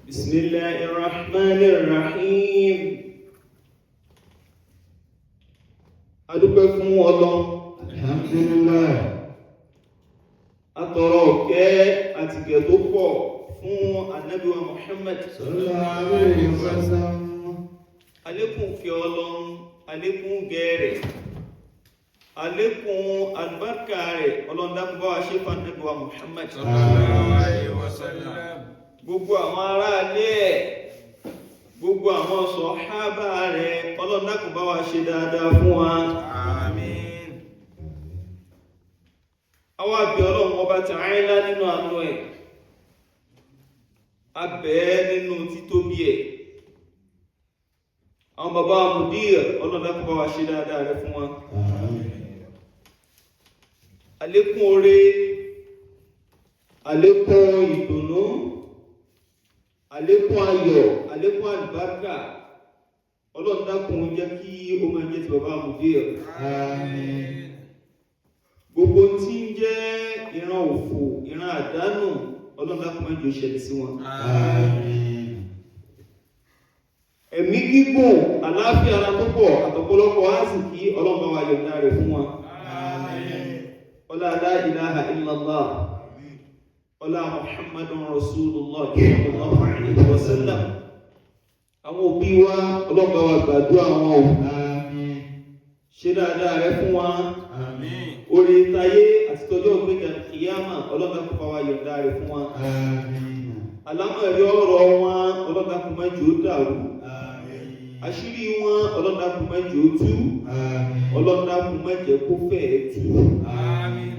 بسم الله الرحمن الرحيم. Adúpẹ́ fún Ọlọ́run. Alhamdulillah. Atọrọ ọ̀kẹ́ àtìgẹ̀ tó pọ̀ fún Ànábì wa Muhammad. Sallallahu alayhi wa sallam. Àlékún fi Ọlọ́run, àlékún gẹ̀ẹ́rẹ̀, àlékún àlùbáríkà rẹ̀, Ọlọ́run dákun bá wa ṣe fún Ànábì wa Muhammad. Sallallahu alayhi wa sallam. Gbogbo àwọn aráalé ẹ̀, gbogbo àwọn sọ̀hábà rẹ̀, Ọlọ́run dákun bá wa ṣe dáadáa fún wa. Àmín. Àwọn àbí Ọlọ́run ọba Ta'ala nínú àánú ẹ̀, abẹ́ nínú títóbi ẹ̀. Àwọn bàbá mudir, Ọlọ́run dákun bá wa ṣe dáadáa rẹ̀ fún wa. Àmín. Àlékún oore, àlékún ìdùnnú, àlékún ayọ̀, àlékún àlùbáríkà, Ọlọ́run dákun jẹ́ kí ó máa jẹ́ ti bàbá mudir. Àmín. Gbogbo tí ń jẹ́ ìran òfò, ìran àdánù, Ọlọ́run dákun má jẹ́ ó ṣẹlẹ̀ sí wọn. Àmín. Ẹ̀mí gígùn, àlàáfíà ara tó pọ̀, àtọ̀pọ̀lọpọ̀ àsìkí, Ọlọ́run bá wa yọ̀ǹda rẹ̀ fún wọn. Àmín. Ọlá la ilaha illallah, ọlá Muhammadun Rasulullah sallallahu alaihi wasallam. Àwọn òbí wa, Ọlọ́run bá wa gbàdúrà wọn o. Àmín. Ṣe dáadáa rẹ fún wa. Àmín. Orí tayé àti tọjọ́ ògbéjà kìyàmà, Ọlọ́run dákun bá wa yọ̀ǹda rẹ̀ fún wa. Àmín. Àlámọ̀rí ọ̀rọ̀ wọn, Ọlọ́run dákun má jẹ́ ó dàrú. Àmín. Àṣírí wọn, Ọlọ́run dákun má jẹ́ ó tú. Àmín. Ọlọ́run dákun má jẹ́ kó fẹ́ẹ̀ tú. Àmín.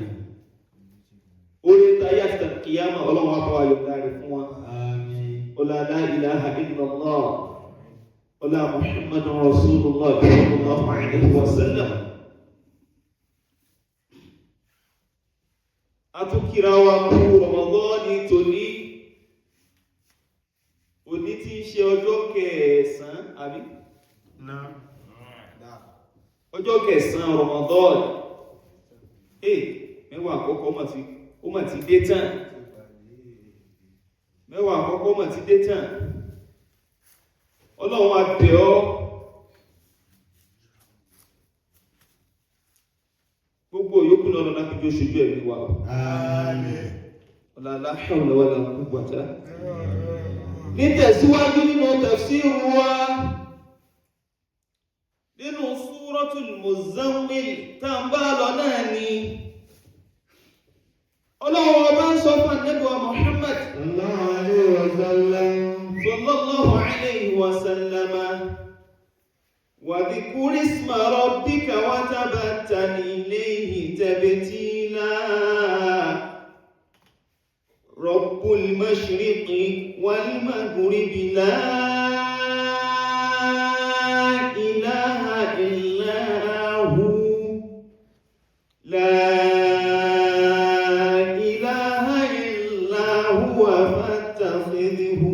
Orí tayé àti tàbí kìyàmà, Ọlọ́run wá bá wa yọ̀ǹda rẹ̀ fún wa. Àmín. Ọlá la ilaha illallah, ọlá Muhammadun Rasulullah sallallahu alaihi wasallam. Atukira wa kú Ramadan tòní, òní tí ń ṣe ọjọ́ kẹsàn-án, àbí? Náà. Ọjọ́ kẹsàn-án Ramadan. Mẹ́wàá àkọ́kọ́ ó mà ti dé tán. Mẹ́wàá àkọ́kọ́ mà ti dé tán. Ọlọ́run a bẹ̀ ọ́. Gbogbo yòókù náà lọ́nà kí jó ṣojú ẹ̀mí wa. Àmín. Ọ̀la la hawla wala quwwata. Nítẹ̀síwájú nínú tafsir wa, nínú Suratul Muzammil tá ń bá lọ náà ni Ọlọ́run ọba ń sọ fún Ànábì wa Muhammad Sallallahu alayhi wa sallam. sallallahu alayhi wa sallama, wa dhkur isma rabbika wa tabattal ilayhi tabtila. Rabbul mashriqi wal maghribi la ilaha illa hu, la ilaha illa huwa fattakhidhhu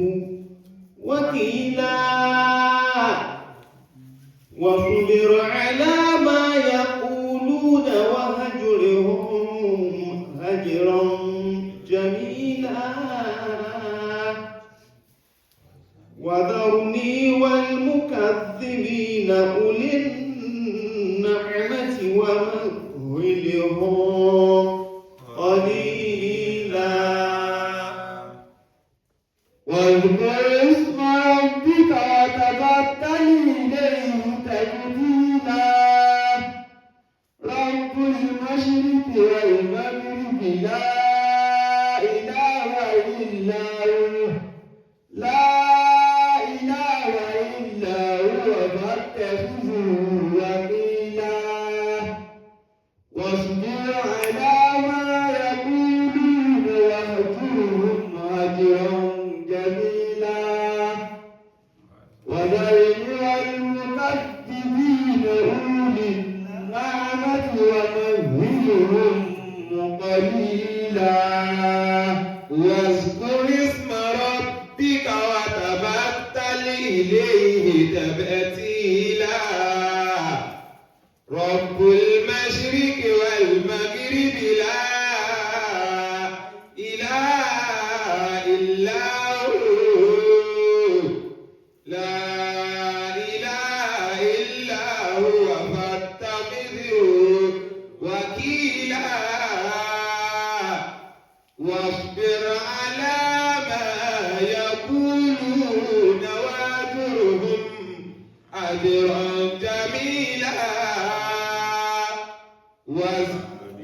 wakila. Wasbir ala ma yaquluna wahjurhum hajran jamila. وذرني والمكذبين أولي النعمة ومهلهم قليلا. واذكر اسم ربك وتبتل إليه تبتيلا. رب المشرق والمغرب لا إله إلا هو، لا إله إلا هو فاتخذه وكيلا. واصبر على ما يقولون واهجرهم هجرا جميلا. وذرني والمكذبين أولي النعمة ومهلهم قليلا. واذكر اسم ربك وتبتل إليه تبتيلا. رب المشرق والمغرب لا إله إلا هو. يقولون واجرهم أجرا جميلا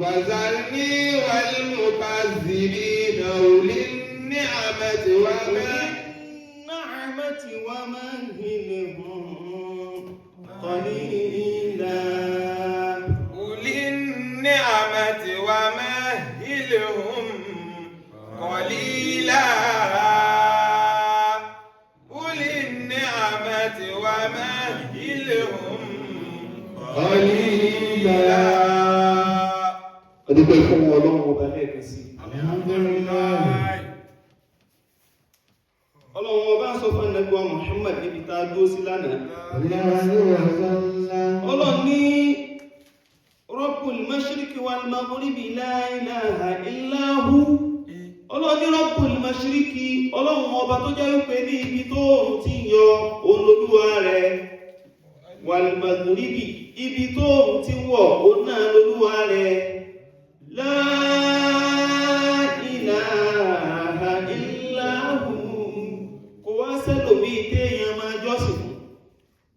وذرني والمكذبين أولي النعمة وما النعمة ومهلهم قليلا. أولي النعمة ومهلهم قليلا. أولي النعمة ومهلهم قليلا. Adúpẹ́ fún Ọlọ́run ọba lẹ́ẹ̀kan sí i. Alhamdulillah. Ọlọ́run ọba ń sọ fún Ànábì wa Muhammad níbi tá a dúró sí lánàá. Ọlọ́run ní Rabbul mashriqi wal maghribi la ilaha illa hu. Ọlọ́run ní Rabbul mashriqi, Ọlọ́run ọba tó jẹ́ wípé ní ibi tó oòrùn ti ń yọ, òun lolúwa rẹ̀. Wal maghribi, ibi tó oòrùn ti ń wọ̀, òun náà lolúwa rẹ̀. La ilaha illa hu. Kò wá sẹ́lòmíì téèyàn máa jọ́sìn fún,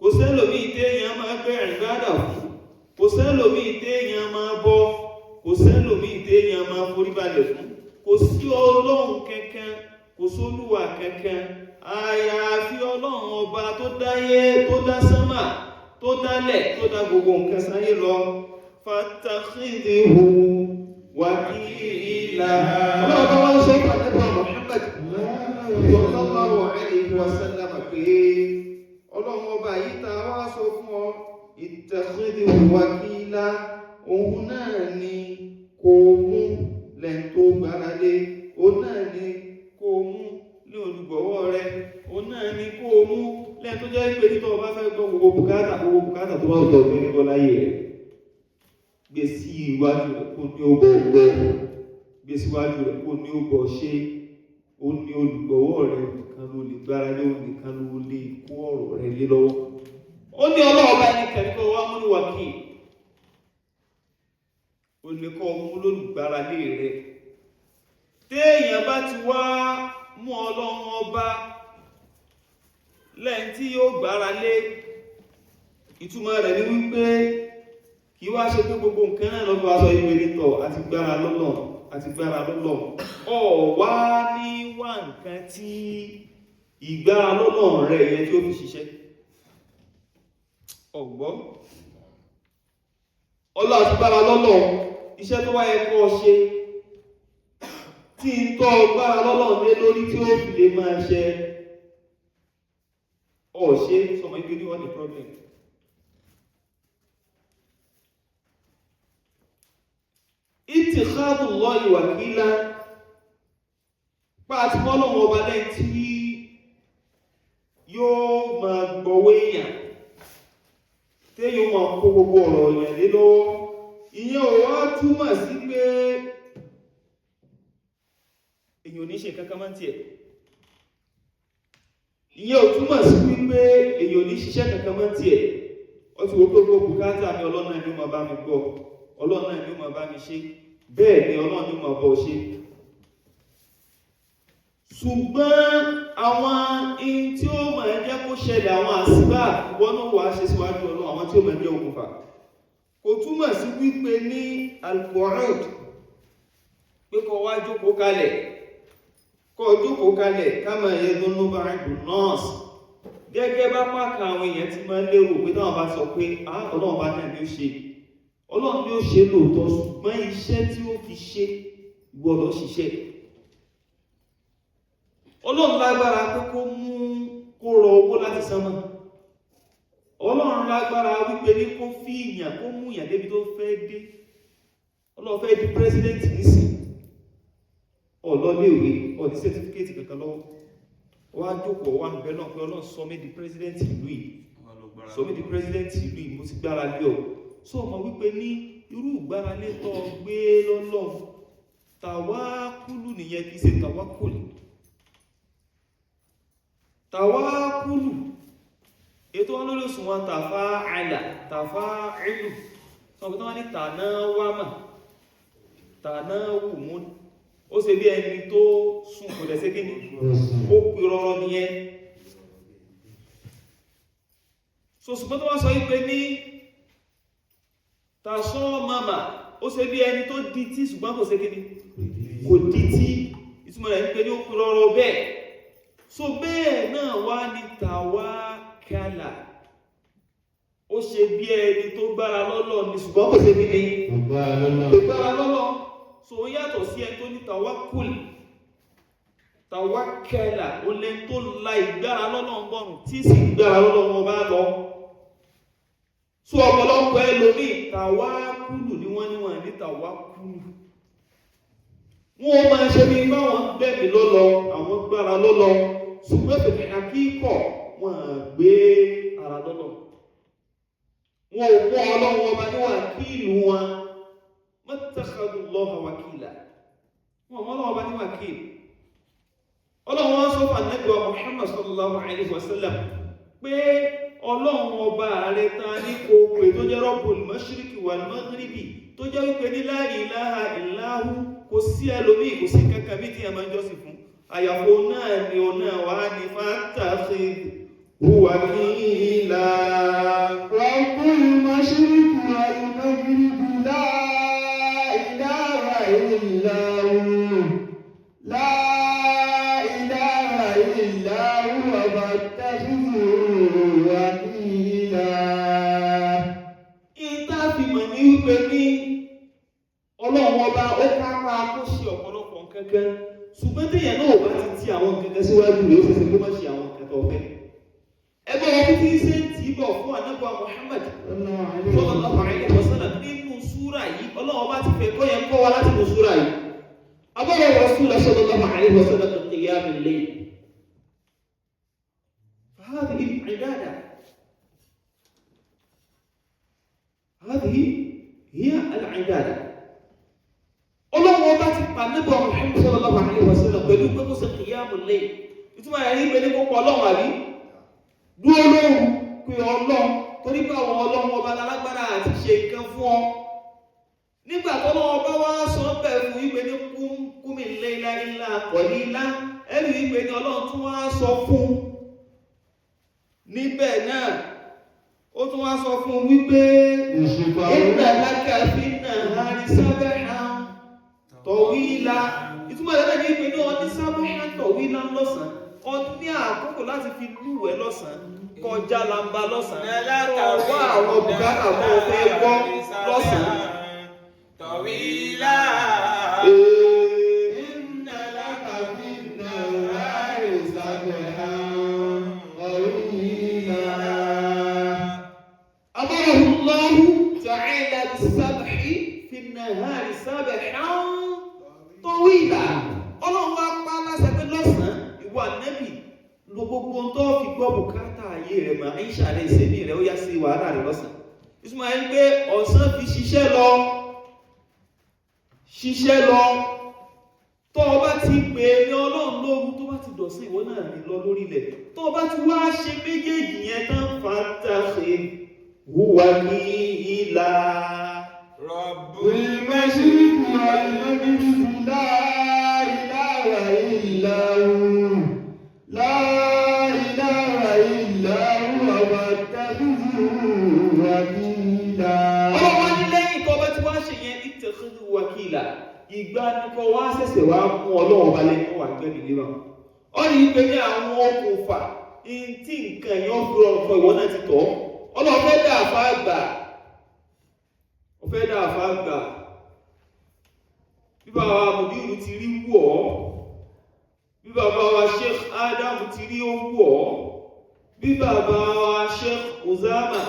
kò sẹ́lòmíì téèyàn máa gbé ìbádà fún, kò sẹ́lòmíì téèyàn máa bọ, kò sẹ́lòmíì téèyàn máa foríbalẹ̀ fún, kò sí ọlọ́run kankan, kò sólúwa kankan àyàfi Ọlọ́run ọba tó dáyé, tó dá sánmà, tó dálẹ̀, tó dá gbogbo nǹkan sáyé lọ. Fatakhidhu wakila. Ọlọ́run bá wá ń sọ fún Ànábì Muhammad sallallahu alayhi wa sallam pé Ọlọ́run ọba yìí tá a wá sọ fún ọ, ittakhidhu wakila, òun náà ni kò mú lẹ́n tó gbára lé, òun náà ni kò mú ní olùgbọ̀wọ́ rẹ, òun náà ni kò mú lẹ́n tó jẹ́ pé títọ́ ọba fẹ́ gbọ́ gbogbo bùkátà, gbogbo bùkátà tó bá tọ̀ ní nígbọ́ láyé rẹ̀, gbé sí iwájú rẹ̀ kó ní ó bọ̀ gbọ́, gbé síwájú rẹ̀ kó ní ó bọ̀ ṣe. Ó ní olùgbọ̀wọ́ rẹ̀ nìkan ló lè gbára lé, òun nìkan ló lè kó ọ̀rọ̀ rẹ̀ lé lọ́wọ́. Ó ní ọlọ́ọ̀bá ẹni kẹ́kọ̀ọ́ wá mú ní wákìí, ó ní kọ́ mú lólùgbára lé rẹ̀. Téèyàn bá ti wá mú Ọlọ́run ọba lẹ́yìn tí yóò gbára lé, ìtumọ̀ rẹ̀ ní wípé kì í wá ṣe pé gbogbo nǹkan náà lọ́fọ́ aṣọ ìwé nítọ̀ àti gbára lọ́lọ́ àti gbára lọ́lọ́. Ọ̀ wá ní wá nǹkan tí ìgbára lọ́lọ́ rẹ̀ yẹn tí ó fi ṣiṣẹ́. Ọ̀gbọ́ ọlọ́ àti gbára lọ́lọ́, iṣẹ́ tó wáyé kọ́ ṣe tí ń tọ́ gbára lọ́lọ́ lé lórí tí ó fi lè máa ṣe ọ̀ ṣe sọmọ ibi ní wọ́n ní problem. Ittikhadullahi wakila, pa àti mọ́lọ́wọ́ ọba lẹ́yìn tí yóò máa gbọ́wọ́ èèyàn, téèyàn máa kó gbogbo ọ̀rọ̀ èèyàn lé lọ́wọ́. Ìyẹn ò wá túmọ̀ sí pé èèyàn ò ní ṣe kankan máa ń tiẹ̀. Ìyẹn ò túmọ̀ sí wípé èèyàn ò ní ṣiṣẹ́ kankan máa ń tiẹ̀. Ó ti wo pé gbogbo bùkátà mi, Ọlọ́run náà ni ó máa bá mi gbọ́, Ọlọ́run náà ni ó máa bá mi ṣe, bẹ́ẹ̀ ni Ọlọ́run ni ó máa bọ́ ṣe. Ṣùgbọ́n àwọn in tí ó máa jẹ́ kó ṣẹlẹ̀, àwọn àsìbá wọnú wà ṣe síwájú Ọlọ́run, àwọn tí ó máa jẹ́ okùnfà. Kò túmọ̀ sí wípé ní alcohol pé kó wá jókòó kalẹ̀, kó jókòó kalẹ̀ ká máa yẹ lónú bá rìndùn nọ́ọ̀sì gẹ́gẹ́ bá pàkà àwọn èèyàn ti máa ń lérò pé táwọn bá sọ pé Ọlọ́run bá náà ni ó ṣe, Ọlọ́run ni ó ṣe lóòótọ́, ṣùgbọ́n iṣẹ́ tí ó fi ṣe gbọ́dọ̀ ṣiṣẹ́. Ọlọ́run lágbára pé kó mú kó rọ owó láti sánmọ̀. Ọlọ́run lágbára wípé ní kó fi ìyàn kó mú ìyàn débi tó fẹ́ dé. Ọlọ́run fẹ́ di president nísìn, ọ̀lọ́léèwé, ọ̀ní certificate kankan lọ́wọ́, wá jókòó wá ń bẹ náà pé Ọlọ́run sọ mí di president ìlú yìí, sọ mí di president ìlú yìí, mo ti gbára lé ọ. Sọ ma wípé ní irú ìgbára lé tó gbé lọ́lọ́run, tàwákùlù nìyẹn, kì í ṣe tàwákùlù. Tàwákùlù ètò wọn lórí òṣùwọ̀n tàfà àìlà tàfà ìlú sọ pé wọ́n ní tànáwámà tànáwùmú Ó ṣe bí ẹni tó sùn, kò dẹ̀ ṣe kí ni, ó pè rọrọ nìyẹn. So ṣùgbọ́n tó wá sọ wípé ní tàṣọ́ mama, ó ṣe bí ẹni tó dití, ṣùgbọ́n kò ṣe kí ni, kò dití. Ìtumọ̀ rẹ̀ ní pé ní ó pè rọrọ bẹ́ẹ̀. So bẹ́ẹ̀ náà wá ní tàwákàlà, ó ṣe bí ẹni tó gbára lọ́lọ́ ni, ṣùgbọ́n kò ṣe bí ni tó gbára lọ́lọ́. So ó yàtọ̀ sí ẹni tó ní tàwákùl. Tàwákàlà, ó lẹ́ni tó la ìgbára lọ́lọ́ ń bọ̀rùn, tí sì ń gbára lọ́lọ́ wọn bá lọ. So ọ̀pọ̀lọpọ̀ ẹlòmíì tàwákùlù ni wọ́n ní, wọ́n ní tàwákùlù. Wọ́n máa ṣe bí báwọn gbẹ̀mí lọ́lọ́, àwọn gbára lọ́lọ́, ṣùgbọ́n fèfè àkíkọ̀ wọ́n á gbé ara lọ́lọ́. Wọn ò mú Ọlọ́run ọba ní wàkíìlú wọn. Mattakhadhu Allaha wakila. Wọn mú Ọlọ́run ọba ní wàkíìlú. Ọlọ́run wọn sọ fún Ànábì wa Muhammad sallallahu alayhi wa sallam pé Ọlọ́run ọba rẹ̀ ta ní kò pè, tó jẹ́ Rabbul mashriqi wal maghribi, tó jẹ́ wípé ní la ilaha illahu, kò sí ẹlòmíì, kò sí kankan bí tí a máa ń jọ́sìn fún àyàfo náà ni ọ̀nà wà ní fattakhidhu wakila. رب المشرق والمغرب لا إله إلا هو لا إله إلا هو فاتخذه وكيلا. Ìta fi mọ̀ ní wípé ní Ọlọ́run ọba ó kápá kó ṣe ọ̀pọ̀lọpọ̀ nǹkan kan, ṣùgbọ́n téèyàn náà ò bá ti ti àwọn nǹkan kan síwájú rẹ̀, ó ṣeéṣe kó má ṣe àwọn nǹkan tó fẹ́. Ẹgbẹ́ wọn bí tí ń ṣe ń tì í bọ̀ fún Ànábì Muhammad sallallahu alaihi wasallam nínú súrà yìí, Ọlọ́run ọba ti fẹ́ kọ́ yẹn kọ́ wa láti nínú súrà yìí. Abọ́rọ̀ Rasul sallallahu alaihi wasallam qiyamul layl. فهذه العبادة، هذه هي العبادة. Ọlọ́run ọba ti pa nígbà Muhammad sallallahu alaihi wasallam pẹ̀lú pé kó ṣe qiyamul layl. Ìtumọ̀ ẹ̀rí pé ní kókó Ọlọ́run àbí dúró lóru pé Ọlọ́run, torí pé àwọn Ọlọ́run ọba lálágbára àti ṣe nǹkan fún ọ. Nígbà tọ́lọ́run ọba wá sọ bẹ́ẹ̀ fún wípé ní kúmi layla illa qalila, ẹ̀rí wípé ní Ọlọ́run tún wá sọ fún níbẹ̀ náà, ó tún wá sọ fún wípé inna laka fin nahari sabhan tawila. Ìtumọ̀ rẹ̀ náà ní pé ní ọdún sabhan tawila lọ́sàn-án, ọdún ní àkókò láti fi lúwẹ̀ẹ́ lọ́sàn-án, kọjá lamba lọ́sàn-án, kọ wá àwọn bùkátà tó fẹ́ gbọ́ lọ́sàn-án. Tọ̀wílà. إن لك في النهار سبحا طويلا. أمره الله تعالى بالسبح في النهار سبحا طويلا. Ọlọ́run wá pa á láṣẹ pé lọ́sàn-án, ìwọ Ànábì, lo gbogbo ohun tó fi gbọ́ bùkátà ayé rẹ̀ mà ń ṣàlẹ̀ ìsẹ̀mí rẹ̀, ó yá sí wàhálà rẹ̀ lọ́sàn-án. Ìtumọ̀ ẹ̀ ń pé ọ̀sán fi ṣiṣẹ́ lọ, ṣiṣẹ́ lọ. Tó o bá ti pè é ní Ọlọ́run lóru, tó bá ti dọ̀sán, ìwọ náà rìn lọ lórí ilẹ̀. Tó o bá ti wá ṣe méjèèjì yẹn tán, fattakhidhu wakila. Rabbul المشرق والمغرب لا إله إلا هو لا إله إلا هو فاتخذه وكيلا. Ọlọ́run wá ní lẹ́yìn tó bá ti wá ṣe yẹn, ittakhidhu wakila, ìgbà nìkan wá ṣẹ̀ṣẹ̀ wá mú Ọlọ́run ọba lẹ́nu wà gbẹ́mí lé wa. Ó ní pé ní àwọn okùnfà tí nǹkan yẹn fi rọrùn fún ìwọ náà ti tọ̀. Ọlọ́run fẹ́ dá àfa àgbà, ó fẹ́ dá àfa àgbà. Bí bàbá wa Mùdírù ti rí wù ọ́, bí bàbá wa Sheikh Adam ti rí ó wù ọ́, bí bàbá wa Sheikh Uzama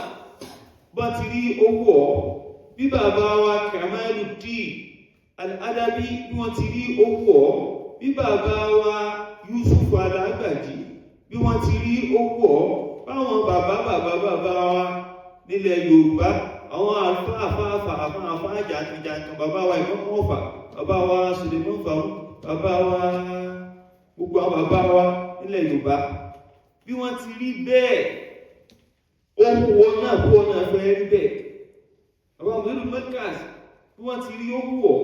bá ti rí ó wù ọ́, bí bàbá wa Kamaluddin Al-Adabi bí wọ́n ti rí ó wù ọ́, bí bàbá wa Yusuf Alágbàjì bí wọ́n ti rí ó wù ọ́, báwọn bàbá bàbá bàbá wa nílẹ̀ Yorùbá, àwọn àlùfáà àfáàfà àfáà àfáà jàǹkànjàǹkàn, bàbá wa Ìmáàmù Ọ̀fà, bàbá wa Suleiman Faru, bàbá wa, gbogbo àwọn bàbá wa nílẹ̀ Yorùbá bí wọ́n ti rí bẹ́ẹ̀, ohun wọn náà kó wọn náà fẹ́ rí bẹ́ẹ̀. Bàbá Mùdírù Markaz bí wọ́n ti rí ó wù ọ́.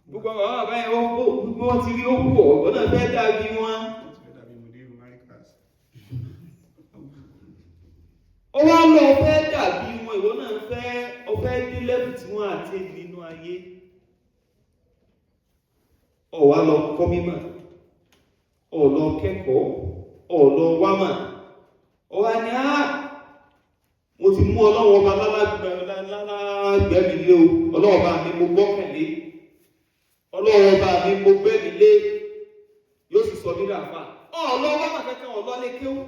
Gbogbo àwọn bàbá yẹn ó bí wọ́n ti rí ó wù ọ́, ìwọ náà fẹ́ dàbí wọn. Ó wá lọ fẹ́ dàbí wọn, ìwọ náà fẹ́ ọ fẹ́ dé lẹ́bù tí wọ́n àti nínú ayé. Ó wá lọ kọ́ mímọ̀, ó lọ kẹ́kọ̀ọ́, ó lọ wámà. Ó wá ní á, mo ti mú Ọlọ́run ọba lálágbẹ̀mí lé o, Ọlọ́run ọba mi mo gbọ́kànlé, Ọlọ́run ọba mi mo gbẹ́mí lé, yóò sì sọ mí dàfà. Ọ̀lọ́ wámà kankan, ọ̀lọ́ lé kéwú.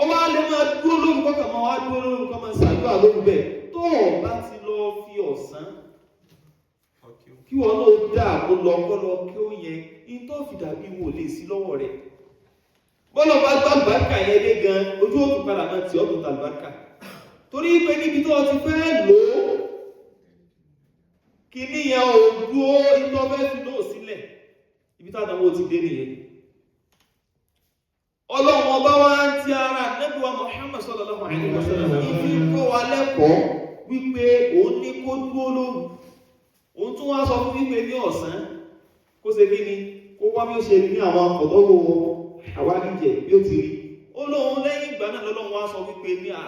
Ó wá lè máa dúró lóru kọ́kàn máa wá dúró lóru kọ́ máa ṣàdúrà lóru bẹ́ẹ̀. Tó o bá ti lọ fi ọ̀sán, kí wọn náà dà kó lọ kó lọ kí ó yẹn, ní tó fi dàbí wò lè sí lọ́wọ́ rẹ̀. Bọ́lá bá gbá àlùbáríkà yẹn dé gan, ojú òtún padà máa tì ọ́ tó ta àlùbáríkà. Torí pé níbi tó o ti fẹ́ lò ó, kíní yẹn ò dúró, ìtọ́ fẹ́ fi lóò sílẹ̀. Ibi táwọn ọmọ ti dé nìyẹn. Ọlọ́run ọba wa ń ti ara Ànábì wa Muhammad sallallahu alaihi wasallam ìfi kọ́ wa lẹ́kọ̀ọ́ wípé òun ní kó dúró lóru. Òun tún wá sọ fún wípé ní ọ̀sán kó ṣe kí ni, kó wá bí ó ṣe ní àwọn ọ̀dọ́wọ́ àwáríjẹ bí ó ti rí. Ó lóun lẹ́yìn ìgbà náà lọ́lọ́run wá sọ wípé ní à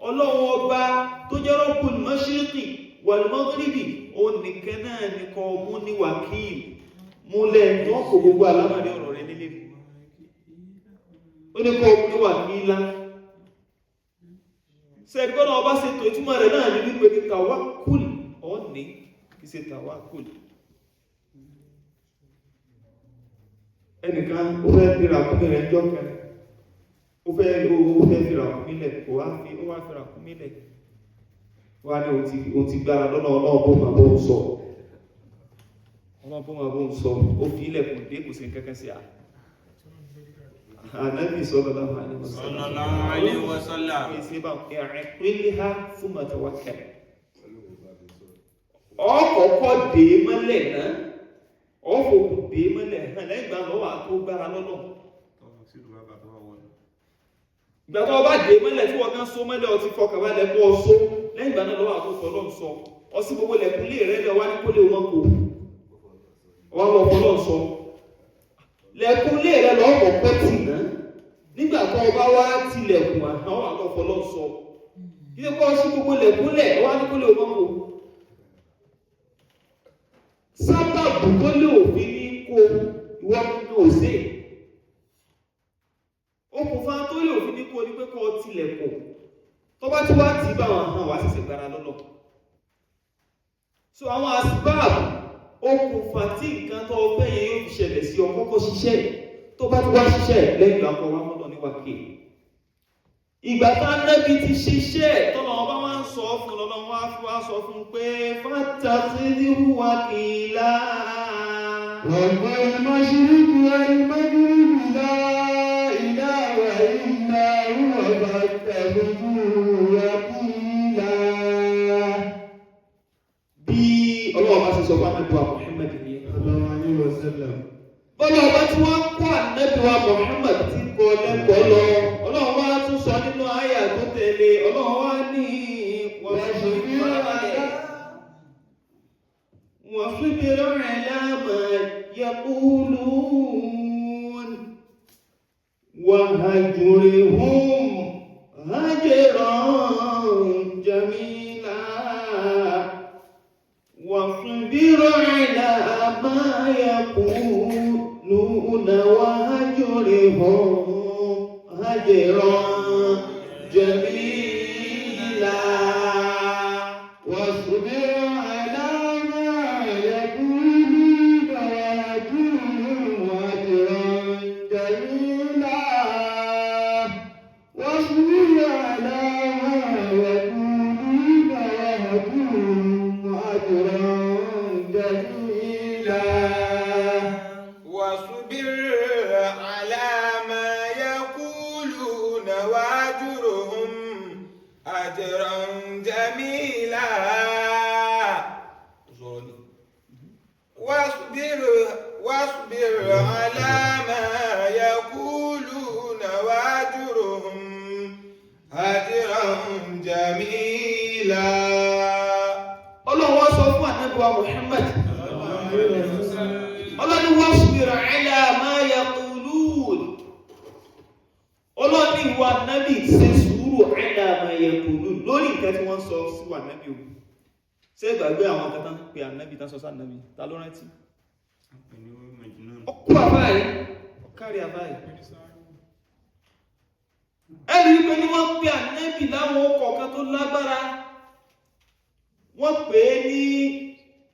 Ọlọ́run ọba tó jẹ́ Rabbul Mashriqi wal Maghribi, òun nìkan náà ní kó mú ní wákìlì múlẹ̀ tó kò gbogbo àlámọ̀rí ọ̀rọ̀ rẹ̀ nílé. Ó ní kó mú ní wákìlá. Sẹ́ẹ̀dì ọba ṣètò ìtumọ̀ rẹ̀ náà ní wípé ní tawakkul ọ̀ní kì í ṣe tawakkul. Ẹnìkan ó fẹ́ fi ràkúnmí rẹ̀ jọ́ kan, ó fẹ́ fi ràkúnmí lẹ̀, kò wá fi ó wá fi ràkúnmí lẹ̀. Wá ní òun ti gbára lọ́nà Ọlọ́run bó máa bó ń sọ. Ọlọ́run bó máa bó ń sọ, ó fi ilẹ̀ kò dé, kò sí nǹkan kan sí à. Ànábì sallallahu alaihi wasallam. Sallallahu alaihi wasallam. I'qilha thumma tawakkal. Ọkọ̀ọ̀kọ̀ dè é mọ́lẹ̀ náà, ọ̀fọ̀kù dè é mọ́lẹ̀ hàn lẹ́yìn ìgbà lọ́wọ́ àtó gbára lọ́nà. Ìgbà tó o bá dè é mọ́lẹ̀ tí wọ́n gán so mọ́lẹ̀ ọtí fọkànbalẹ̀ kó o so, lẹ́yìn ìgbà náà lọ́wọ́ àtó fọlọ́n sọ. Ọsí gbogbo lẹ̀kùn lé rẹ̀ lọ wá ní kó lè wọn kò. Wọ́n lọ fọlọ́n sọ. Lẹ̀kùn lé rẹ̀ lọ́ kọ̀ọ̀kọ́ tì náà. Nígbà tó o bá wá tilẹ̀kùn àwọn àlọ́ fọlọ́n sọ. Ilé kọ́ sí gbogbo lẹ̀kùn lẹ̀ wá ní kó lè wọn kò. Sábàbù tó lé òfin ní kó ìwọ nínú òsè. Okùnfà tó lé òfin ní kó ní pé kó tilẹ̀kùn. Tó bá ti wá tì bá wọn hàn wá ṣẹ̀ṣẹ̀ gbára lọ́nà. So àwọn asbáàbù okùnfà tí nǹkan tó fẹ́ yẹn yóò fi ṣẹlẹ̀ sí ọ kọ́kọ́ ṣiṣẹ́. Tó bá ti wá ṣiṣẹ́ lẹ́yìn ìgbà kan wá mọ́tò ní wákè. Ìgbà tá Nábì ti ṣiṣẹ́ tọ́lọ̀ ọba wá ń sọ fún lọ́lọ́ wá fi wá sọ fún pé fattakhidhu wakila. Rabbul mashriqi wal maghribi la ilaha illa huwa fattakhidhu wakila. Bí Ọlọ́run bá ṣe sọ fún Ànábì wa Muhammad nìyẹn. Sallallahu alaihi wasallam. Bọ́lá ọba tí wọ́n kọ́ Ànábì wa Muhammad ti kọ́ lẹ́kọ̀ọ́ lọ. Ọlọ́run wá tún sọ nínú àyà tó tẹ̀lé. Ọlọ́run wá ní wasbir ala ma yaqulun wahjurhum hajran jamila. Wasbir ala ma yaquluna wahjurhum hajran jamila. واصبر على ما يقولون وهجرهم هجرا جميلا. واصبر على ما يقولون وهجرهم هجرا جميلا. واصبر على ما يقولون واجرهم هجرا جميلا. واصبر على ما يقولون واجرهم هجرا جميلا. Ọlọ́run wá sọ fún Ànábì wa Muhammad ní ìwà nábì, ṣe sùúrù, ala ma yaqulun, lórí nǹkan tí wọ́n sọ sí wà nábì o. Ṣé ìgbàgbé àwọn kan tán pé ànábì tán sọ sí ànábì? Ta ló rántí? Ọkú àbáyé, ọkárí àbáyé. Ẹ̀rí wípé ní wọ́n pe ànábì láwọn ọkọ̀ kan tó lágbára. Wọ́n pè é ní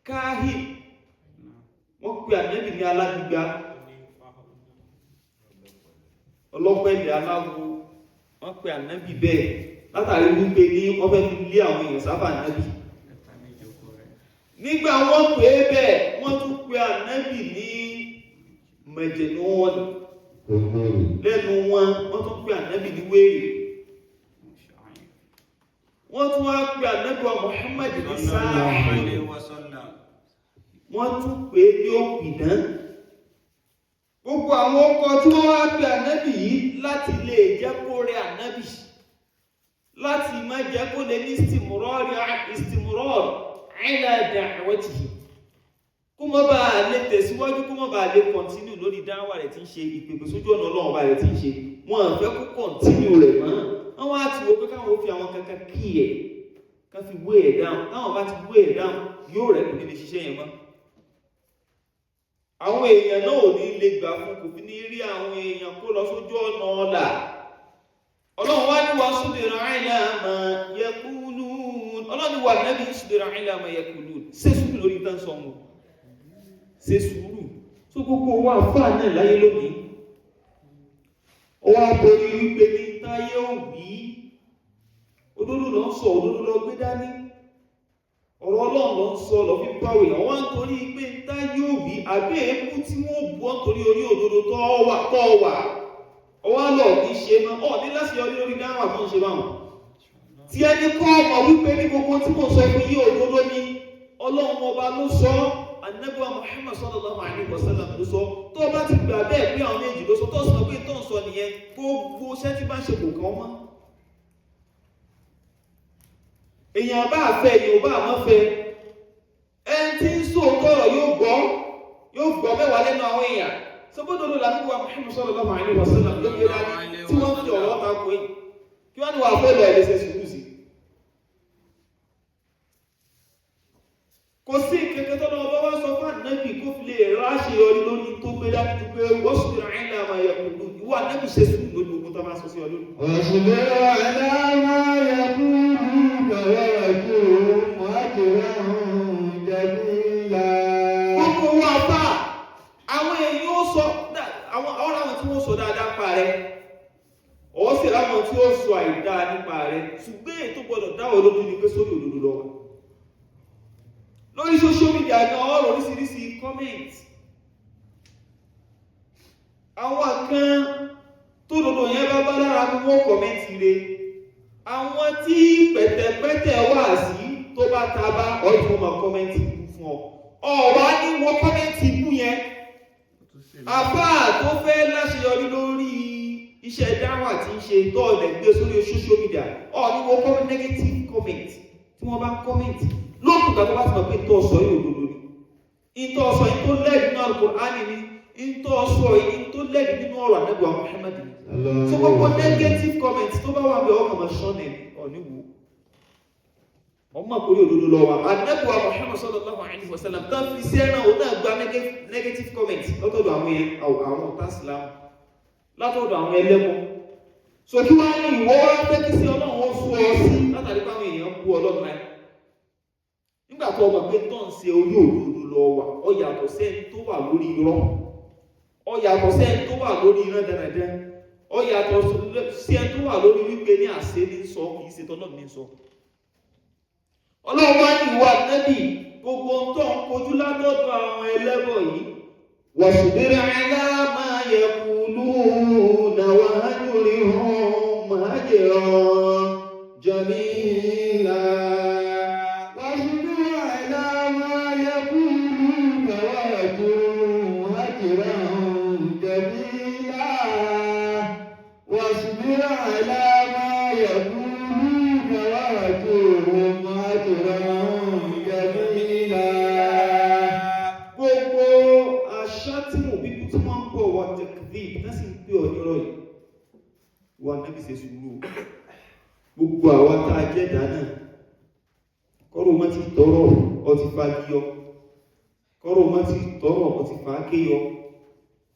káhìn, wọ́n pe ànábì ní alágbígba, ọlọ́pẹ̀lẹ̀, aláwo. Wọ́n pe ànábì bẹ́ẹ̀ látàrí wípé ní wọ́n fẹ́ fi lé àwọn èèyàn sábà ànábì. Nígbà wọ́n pè é bẹ́ẹ̀, wọ́n tún pe ànábì ní mẹ̀jẹ̀núwọ́n lẹ́nu wọn. Wọ́n tún pe ànábì ní wéèrè. Wọ́n tún wá pe ànábì wa Muhammad ní sáà. Wọ́n tún pè é ní òpìdán. Gbogbo àwọn ọkọ̀ tí wọ́n wá pe ànábì yìí, láti lè jẹ́ kó rẹ ànábì, láti má jẹ́ kó lè ní istimrar ala da'watihi, kó má bàa lè tẹ̀síwájú, kó má bàa lè continue lórí dáwà rẹ̀ tí ń ṣe, ìpèpè sójú ọ̀nà Ọlọ́run bá rẹ̀ tí ń ṣe. Wọn à fẹ́ kó continue rẹ̀ mọ́. Wọ́n wá ti wo pé káwọn ó fi àwọn kankan kí ẹ̀ ká fi wé ẹ̀ dáhùn. Táwọn bá ti wé ẹ̀ dáhùn, yóò rẹ̀, kò ní lè ṣiṣẹ́ yẹn mọ́. Àwọn èèyàn náà ò ní lè gbà fún, kò fi ní rí àwọn èèyàn kó lọ sójú ọ̀nà ọ̀la. Ọlọ́run wá ní wasbir ala ma yaqulun. Ọlọ́run ní wà nẹ́bí, isbir ala ma yaqulun, ṣe sùúrù lórí tán sọ wọn, ṣe sùúrù. Tó gbogbo wa fà náà láyé lónìí, ó wá torí wípé ní táyé ò wí, òdodo ló ń sọ, òdodo ló gbé dání, ọ̀rọ̀ Ọlọ́run ló ń sọ, lọ fi báwò èèyàn wá ń torí pé ń tá yóò wí, àbí èébú tí wọ́n bú ọ́ torí orí òdodo tó wà tó wà, ọwọ́ lọ ní ṣe mọ́ ọ ní láti yọrí lórí dáhùn àtúnṣe ṣe báwọn. Tí ẹni kọ́ ọmọ wípé ní gbogbo tí mo sọ fún yí, òdodo ni. Ọlọ́run ọba ló sọ, Ànábì wa Muhammad sallallahu alaihi wasallam ló sọ. Tó bá ti gbà bẹ́ẹ̀ pé àwọn méjì ló sọ, tó sọ pé tó ń sọ nìyẹn, gbogbo iṣẹ́ tí bá ń ṣe kò kàn mọ́. Èèyàn bá fẹ́, èèyàn bá mọ́ fẹ́, ẹni tí ń sòótọ́ ọ̀rọ̀ yóò gbọ́, yóò gbọ́ mẹ́wàá lẹ́nu àwọn èèyàn. Sọ́bọ́dọ̀dọ̀ làbí wa Muhammad sallallahu alaihi wasallam ló gbé dání tí wọ́n fi ọ̀rọ̀ ta kò yìí, kí wọ́n ní wàá fẹ́ lọ ẹ̀lẹ́sẹ̀ sùúrù sí. Kò sí kẹ̀kẹ́ tó lọ́wọ́ bá wá sọ fún ànábì kó fi lè ráṣeyọrí lórí tó gbé dání ju pé wasbir ala ma yaqulun, ìwọ ànábì, ṣe sùúrù lórí gbogbo tó máa sọ sí ọ lórí. واصبر على ما يقولون واهجرهم هجرا جميلا. Gbogbo wa bá àwọn èèyàn ó sọ àwọn ọ̀rọ̀, àwọn tí wọ́n sọ dáadáa pa rẹ̀, ọ̀ sì ráwọn tí ó sọ àìdáa nípa rẹ̀. Ṣùgbọ́n èyí tó gbọdọ̀ dáwọ̀ lójú ni pé sórí òdodo lọ wà. Lórí social media gan, ọ̀rọ̀ oríṣiríṣi comment. Àwọn kan tó dodo yẹn bá bá lára mú, wọ́n comment re. Àwọn tí pẹ̀tẹ̀pẹ̀tẹ̀ wà sí tó bá ta bá ọdún wọn máa comment ikú fún ọ. Ọ̀wá ní wọ́n comment ikú yẹn. Àfáà tó fẹ́ láṣeyọrí lórí iṣẹ́ dáwà tí ń ṣe, tó ọ̀lẹ̀ gbé sórí social media, ọ̀ ní wọ́n comment negative comment tí wọ́n bá comment. Lókùnkà tó bá ti mọ̀ pé tó sọ yìí òdodo ni, ìtọ́ sọ yìí tó lẹ́ẹ̀dì nínú Al-Qur'ani ni, ìtọ́ sọ yìí tó lẹ́ẹ̀dì nínú ọ̀rọ̀ Ànábì wa Muhammad ni, so gbogbo negative comment tó bá wà bí, ọkàn máa ṣán ní ọ̀níwò, ọmọ kò rí òdodo lọ wa. Ànábì wa Muhammad sallallahu alaihi wasallam tán fi sí ẹ̀nà, òun náà gba negative comment látọ̀dọ̀ àwọn yẹn, àwọn ọ̀tá Islam, látọ̀dọ̀ àwọn ẹlẹ́mọ. So kí wá ní ìwọ wá fẹ́ kí sí Ọlọ́run ó sú ọ sí látàrí pé àwọn èèyàn bú Ọlọ́run láì nígbà tó ọmọ pé tó ń ṣe, orí òdodo lọ wà. Ọ yàtọ̀ sẹ́ni tó wà lórí irọ́, ọ yàtọ̀ sẹ́ni tó wà lórí irọ́ dandan, ọ yàtọ̀ sẹ́ni tó wà lórí wípé ní àṣẹ ní sọ, kì í ṣe tọ́lọ́ ní sọ. Ọlọ́run wá ní ìwà nẹ́bì, gbogbo ohun tó ń kojú látọ̀dọ̀ àwọn ẹlẹ́bọ̀ yìí, wasbir ala ma yaquluna wahjurhum hajran jamila. واصبر على ما يقولون واهجرهم هجرا جميلا. واصبر على ما يقولون واهجرهم هجرا جميلا. Gbogbo aṣátìmù bíbú tí wọ́n ń pọ̀ wọ tẹkídìb náà sì ń pè ọ́ nírọ̀ yìí, Wa Nábì, ṣe sùúrù. Gbogbo àwa tá a jẹ́ dáná, kọ́rọ̀ mọ́ ti tọrọ ọtí fagiyọ, kọ́rọ̀ mọ́ ti tọrọ ọtí fàákéyọ,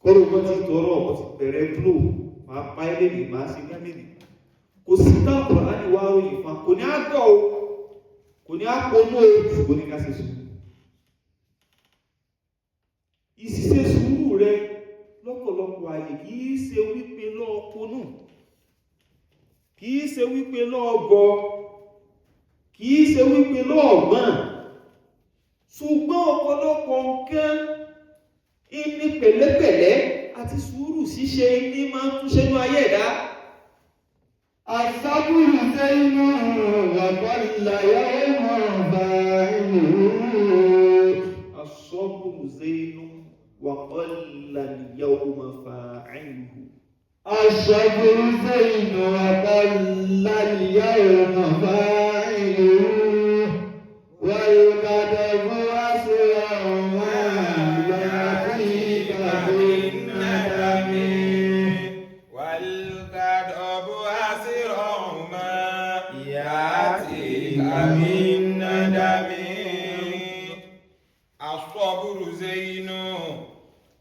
kọ́rọ̀ mọ́ ti tọrọ ọtí bẹ̀rẹ̀ búlò, máa pa ẹ́ lè máa ṣe gámìnì. Kò sí táàkùrọ̀ á ní wá ròyìn fún wa, kò ní á gbọ́ o, kò ní á ponú o, ṣùgbọ́n ní ká ṣe sùúrù. Ìṣiṣẹ́ sùúrù rẹ lọ́pọ̀lọpọ̀ àyè kì í ṣe wípé lọ́ọ́ ponú, kì í ṣe wípé lọ́ọ́ gọ, kì í ṣe wípé lọ́ọ́ gbọ́n, ṣùgbọ́n ọ̀pọ̀lọpọ̀ nǹkan ìní pẹ̀lẹ́pẹ̀lẹ́ àti sùúrù ṣíṣe ní máa ń túnṣe ní ayé ẹ̀dá. الصبر زين وقل يوم فاعله. الصبر زين وقل اليوم فاعله. الصبر زين وقل اليوم فاعله، والغضب أسرع ما يأتيك بالندم. والغضب أسرع ما يأتيك من ندم. الصبر زين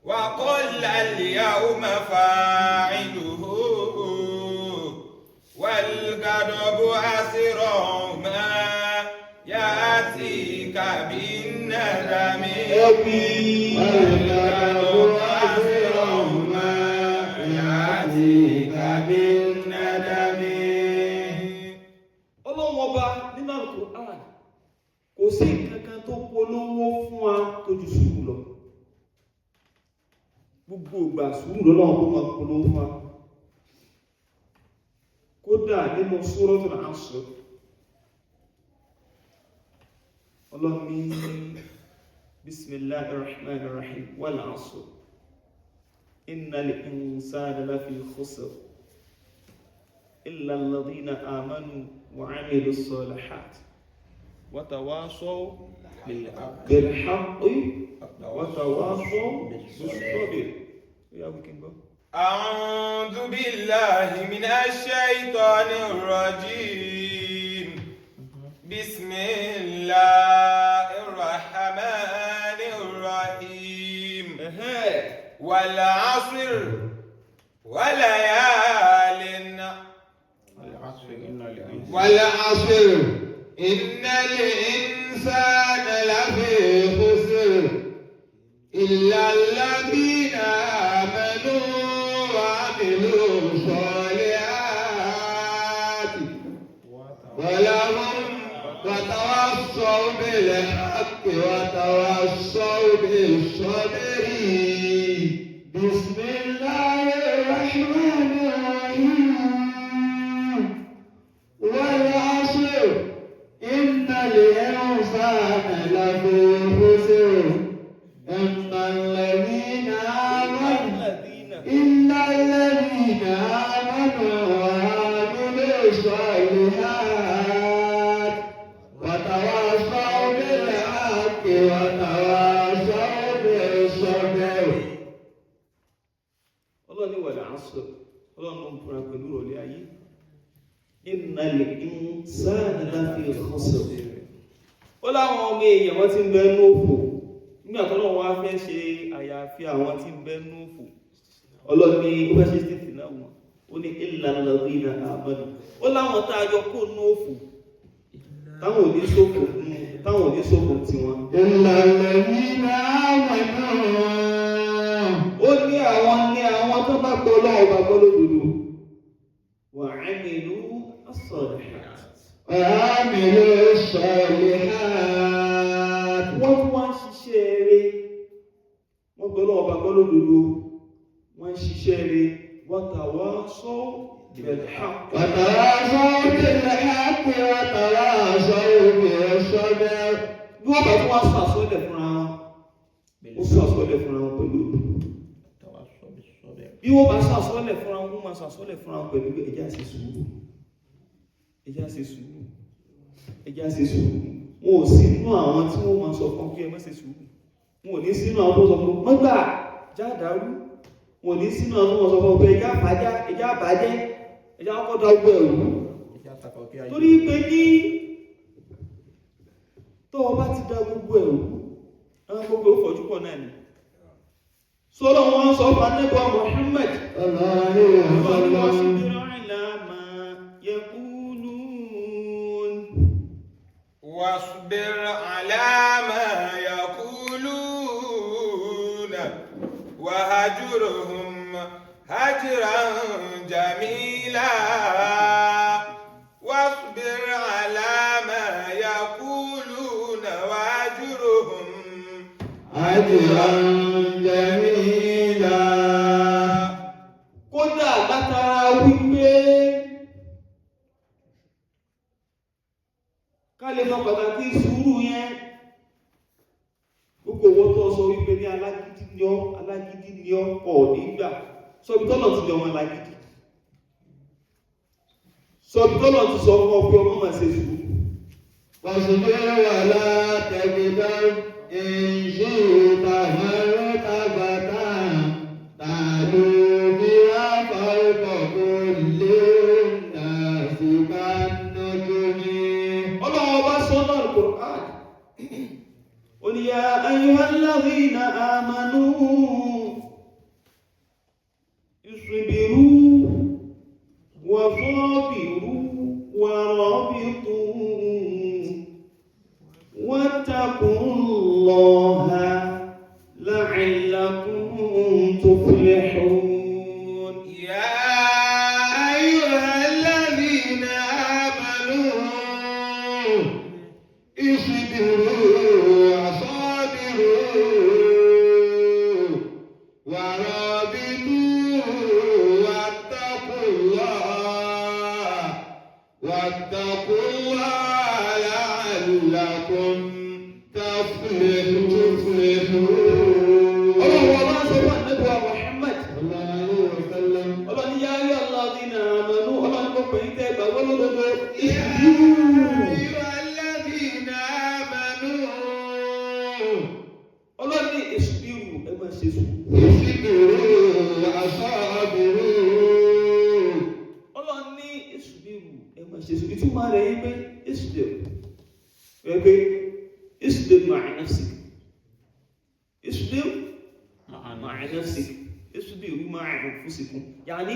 وقل اليوم فاعله، والغضب أسرع ما يأتيك بالندم. والغضب أسرع ما يأتيك بالندم. Ọlọ́run Ọba nínú Al-Qur'an, kò sí nǹkan kan tó polówó fún wa tó ju sùúrù lọ. Gbogbo ìgbà, sùúrù lọ́lọ́run tó máa polówó fún wa. Kódà nínú Suratul Asr, Ọlọ́run ní bismillahir rahmanir rahim, wal asr innal insana lafi khusr illa alladhina amanu wa amilu salihat wa tawasaw bil haqqi wa tawasaw bis sabr. Yeah, we can go. أعوذ بالله من الشيطان الرجيم. بسم الله الرحمن الرحيم. والعصر وليال والعصر إن الإنسان لفي خسر إلا الذين آمنوا وعملوا الصالحات ولهم وتواصوا بالحق وتواصوا بالصبر. بسم الله الرحمن الرحيم. والعصر إن الإنسان لفي خسر إلا الذين آمنوا إلا الذين آمنوا وعملوا الصالحات وتواصوا بالحق وتواصوا بالصبر. Ọlọ́run ní wal asr, Ọlọ́run ló ń búra pẹ̀lú ìrọ̀lẹ́ ayé, innal insana lafi khusr. Ó láwọn ọmọ èèyàn, wọ́n ti ń bẹ nú òfò. Nígbà tó lọ́wọ́ wá fẹ́ ṣe àyàfi àwọn tí ń bẹ nú òfò, Ọlọ́run ní ó fẹ́ ṣe títì náà wọn, ó ní illa alladhina amanu. Ó láwọn tá a yọ kó nú òfò, táwọn ò ní ṣòfò, táwọn ò ní ṣòfò tiwọn. إلا الذين آمنوا. Ó ní àwọn ní àwọn tó bá gbọ́ Ọlọ́run bá gbọ́ lódodo, wa amilu as-salihat. وعملوا الصالحات. Wọ́n tún wá ń ṣiṣẹ́ eré. Wọ́n gbọ́ Ọlọ́run bá gbọ́ lódodo, wọ́n ń ṣiṣẹ́ eré, wa tawasaw bil haqq. وتواصوا بالحق وتواصوا بالصبر. Bí wọ́n bá tún wá sọ àsọlẹ̀ fúnra wọn, ó sọ àsọlẹ̀ fúnra wọn pẹ̀lú òdodo. Bí wọ́n bá sọ àsọlẹ̀ fúnra wọn, wọ́n máa sọ àsọlẹ̀ fúnra wọn pẹ̀lú pé ẹ jẹ́ á ṣe sùúrù, ẹ jẹ́ á ṣe sùúrù, ẹ jẹ́ á ṣe sùúrù. Wọn ò sí nínú àwọn tí wọ́n máa sọ fún kí ẹ má ṣe sùúrù. Wọn ò ní sínú àwọn tó sọ fún mọ́gbà já dàrú. Wọn ò ní sínú àwọn tó sọ fún pé ẹjá bàjá, ẹjá bàjẹ́. Ẹjá kọ́kọ́ da gbogbo ẹ̀rú. Torí pé ní tó o bá ti da gbogbo ẹ̀rú, àwọn gbogbo ó fọ̀jú pọ̀ náà ni. Sọ́lọ́ wọn sọ fún Ànábì Muhammad. واصبر على ما يقولون. واصبر على ما يقولون وهجرهم هجرا جميلا. واصبر على ما يقولون وهجرهم هجرا جميلا. Kódà látara wípé ká lè mọ pàtàkì sùúrù yẹn, gbogbo owó tó sọ wípé ní alágídí ni ọ́, alágídí ni ọ́, ọ̀ nígbà sọbi tọ́lọ̀ ti lè ọmọ alágídí, sọbi tọ́lọ̀ ti sọ fún ọ pé ọmọ máa ṣe sùúrù. واصبر ولا تغضب إن شئت مرتبة تعلو بها فوق كل الناس كالنجم. Ọlọ́run ọba sọ náà Al-Qur'an, ó ní ya ayyuhalladhina amanu isbiru wa sabiru wa rabitu wattaqullaha la'allakum tuflihun. يا أيها الذين آمنوا اصبروا وصابروا ورابطوا واتقوا الله واتقوا الله لعلكم تفلحون. Ọlọ́run ọba sọ fún Ànábì wa Muhammad. صلى الله عليه وسلم. Ọlọ́ni yá ayé alladhina amanu, ọlọ́ni kò pè ní tẹ́ gbàgbọ́ lódodo. يا أيها الذين آمنوا Ọlọ́ni isbiru, ẹ máa ṣe sùúrù. اصبروا وصابروا. Ọlọ́ni isbiru, ẹ máa ṣe sùúrù. Ìtumọ̀ rẹ̀ yí pé isbiru, ẹ pé isbir ma'a nafsik, isbir ma'a nafsik, isbiru ma'a anfusikum. Yàní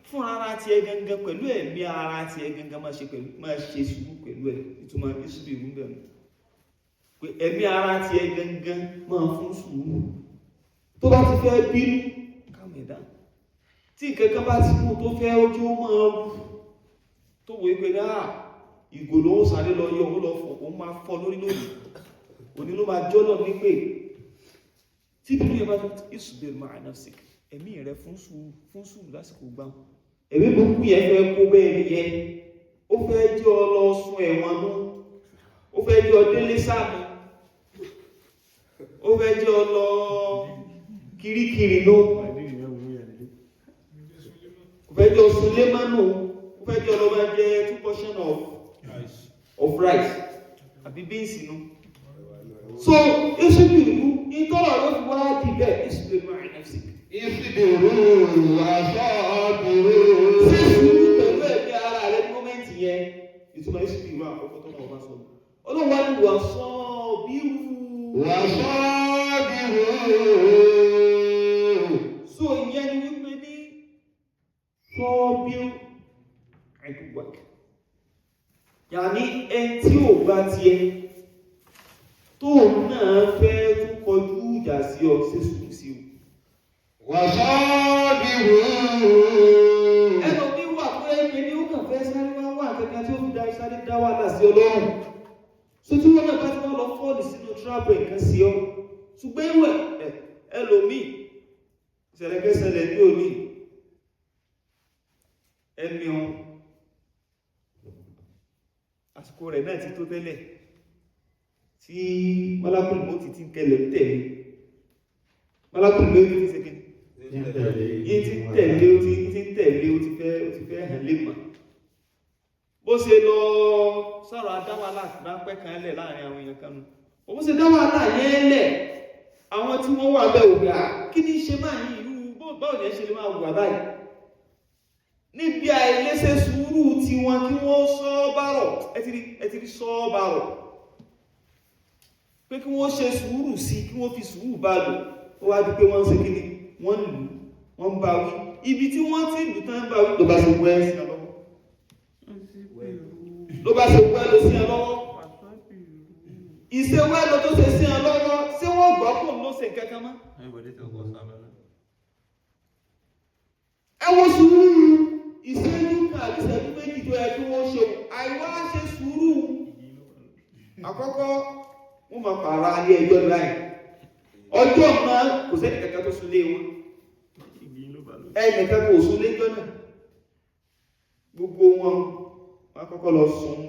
fún ara tiẹ̀ gangan pẹ̀lú ẹ̀mí ara tiẹ̀ gangan máa ṣe pẹ̀lú máa ṣe sùúrù pẹ̀lú ẹ̀. Ìtumọ̀ isbiru ń bẹ̀rù pé ẹ̀mí ara tiẹ̀ gangan máa fún sùúrù. Tó bá ti fẹ́ bínú, calm it down. Tí nǹkan kan bá ti mú tó fẹ́ ojú ó máa rú, tó wòó pé náà ìgò ló ń sáré lọ yọ, ó lọ fọ, ó máa fọ lórí lónìí, òní ló máa jọ́ lọ nípè. Tí bínú yẹn bá ti isbir ma'a nafsik, ẹ̀mí rẹ fún sùúrù, fún sùúrù lásìkò gbà ẹ̀mí burúkú yẹn fẹ́ kó bẹ́ẹ̀ ni yẹn, ó fẹ́ jẹ́ ọ lọ sun ẹ̀wọ̀n nú, ó fẹ́ jẹ́ ọ délé sáàmù, ó fẹ́ jẹ́ ọ lọ kirikiri nú, ó fẹ́ jẹ́ ọ sunlé mánú, ó fẹ́ jẹ́ ọ lọ máa jẹ two portion of rice àbí beans nú. So isbiru, ìtọ́rọ̀ ló fi wá di bẹ́ẹ̀, isbiru ma'a nafsik. اصبروا وصابروا. Ṣe sùúrù pẹ̀lú ẹ̀mí ara rẹ ní moment yẹn. Ìtumọ̀ isbiru àkọ́kọ́ tó náà wá sọ, ọlọ́run wá ní wà sọ bírú. وصابروا. So ìyẹn ni wípé ní sọ́ọ́bírú àdúgbàk, yàní ẹni tí ò bá tiẹ̀ tóun náà fẹ́ tún kọjú ìjà sí ọ, ṣe sùúrù sí o. وصابروا. Ẹlòmíì wà tó ẹgbẹ́ ní ó kàn fẹ́ sáré wá wà kankan tí ó fi dá sáré dá wàhálà sí ọlọ́run. So tí wọ́n náà bá ti wá lọ fall sínú trap nǹkan sí ọ. Ṣùgbọ́n ìwẹ̀ ẹ̀ ẹlòmíì ìṣẹ̀lẹ̀kẹsẹ̀lẹ̀ ní òní ẹni ọ̀hún àsìkò rẹ̀ náà ti tó tẹ́lẹ̀ tí malakul mọ́tì ti ń kẹlẹ̀ ń tẹ̀lé, malakul mọ́tì ti ṣe kíni yìí ti ń tẹ̀lé, ó ti ń tẹ̀lé, ó ti fẹ́ hàn lè mà. Bó ṣe lọ sọ̀rọ̀ adáwàlà ráńpẹ́ kan lẹ̀ láàrin àwọn èèyàn kan nù, bó ṣe dáwàlà yẹn lẹ̀, àwọn tí wọ́n wà bẹ́ẹ̀ ògbà kí ní ṣe máa yí irú báwo ni ẹ ṣe lè máa wà báyìí. Níbi àìlèṣe sùúrù tiwọn kí wọ́n sọ bárọ̀, ẹ ti rí sọ bárọ̀ pé kí wọ́n ṣe sùúrù sí, kí wọ́n fi sùúrù bá lò. Ó wá di pé wọ́n ń ṣe kíni, wọ́n lù ú, wọ́n ń bá wí. Ibi tí wọ́n ti lù tán ń bá wí, ló bá ṣe wẹ́ sí ọ lọ́wọ́, ló bá ṣe wẹ́ lọ sí ọ lọ́wọ́. Ìṣe wẹ́ lọ tó ṣe sí ọ lọ́wọ́, ṣé wọ́n gbọ́ kó ló ṣe nǹkan kan mọ́? Ẹ wo sùúrù ìṣẹ́jú kan àbí ìṣẹ́jú méjì tó yẹ kí wọ́n ṣe, àìwá ṣe sùúrù. Àkọ́kọ́, wọ́n máa pààrà alẹ́ ẹjọ́ láì ọjọ́ náà, kò sẹ́ni kankan tó súnlé wọn, ẹnìkan kò súnlé jọ náà. Gbogbo wọn, wọ́n kọ́kọ́ lọ sùn,